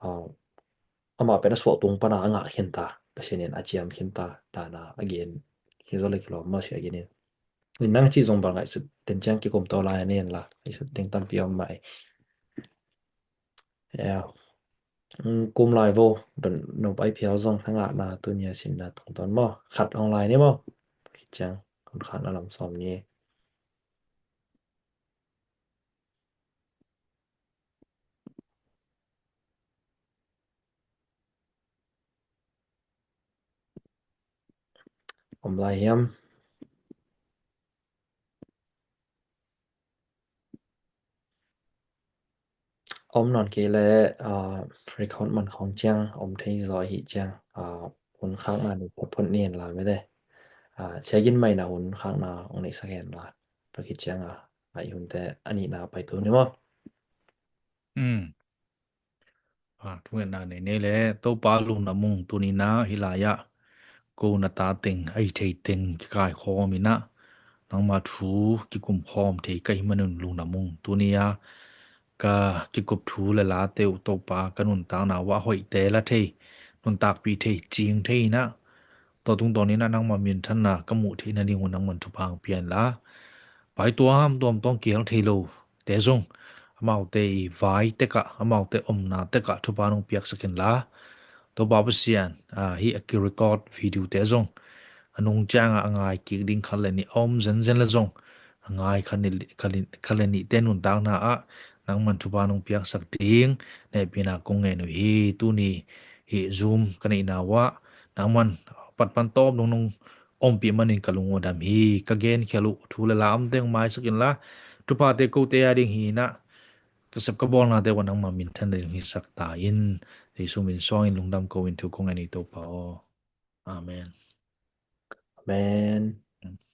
Ah, amah pen a suah tung pana a ngah khin ta, Pasian in a ciam khin ta, dana a gen hi zo le kilawm maw sia ginin. Nang ci zong bel ngaihsut den ciang kikum to lai a nen la, ngaihsut ding tampi om mai. Yeah. Kum lai vo, don no pai phial zong thangahna tunia sinna tungtawn maw. Khat hong lai ni maw. Ciang, kun khatna lam sawm ni. Om lai hiam. Om nawn kei le, ah, record man khawng ciang om thei zaw hi ciang, ah, hun khakna ni photphot ni hen la mete. Ah, sia gin mai na hun khakna ong neihsak hen la. Tua khit ciang a, ah, i hunte a nihna pai tu ni maw. Mm. Ah, thungetna nei nei le Topa lungna mung tuni na hi lai-ah ko na ta teng a hi thei teng kikaikhawm inah nangma thu kikumkhawm thei ka hi manun lungna mung tuni a ka kikup thu le late uh Topa ka nuntakna uh a hoihte la thei, nuntakpih thei, cing thei inah tua tungtawn inah nangma minthanna ka muh theih nading uh nangman thupha hong pia inla. Pai tuam tuam tawng kihel thei lo te zong amaute i vai tekah, amaute omna tekah thupha nong piaksak inla. Topa Pasian, ah, hih a ki-record video te zong a nung ciangah a ngai kik ding khat le nih a om zenzen le zong a ngai khat le, khat le, khat le nihte nuntakna ah nangman thupha nong piaksak ding nehpihna kong ngen uh hi. Tuni hih Zoom ka neihna uh ah nangman patpan tawm dong nong ompih manin ka lung uh a dam hi. Ka genkhial uh thu le la omte hong maisak inla, thuphate kote a ding hi inah ka sep ka bawlnate uh ah nangma minthan ding hisak ta in. Jesu min suangin lungdam ko in thu kong ngen uh hi Topa aw. Amen. Amen.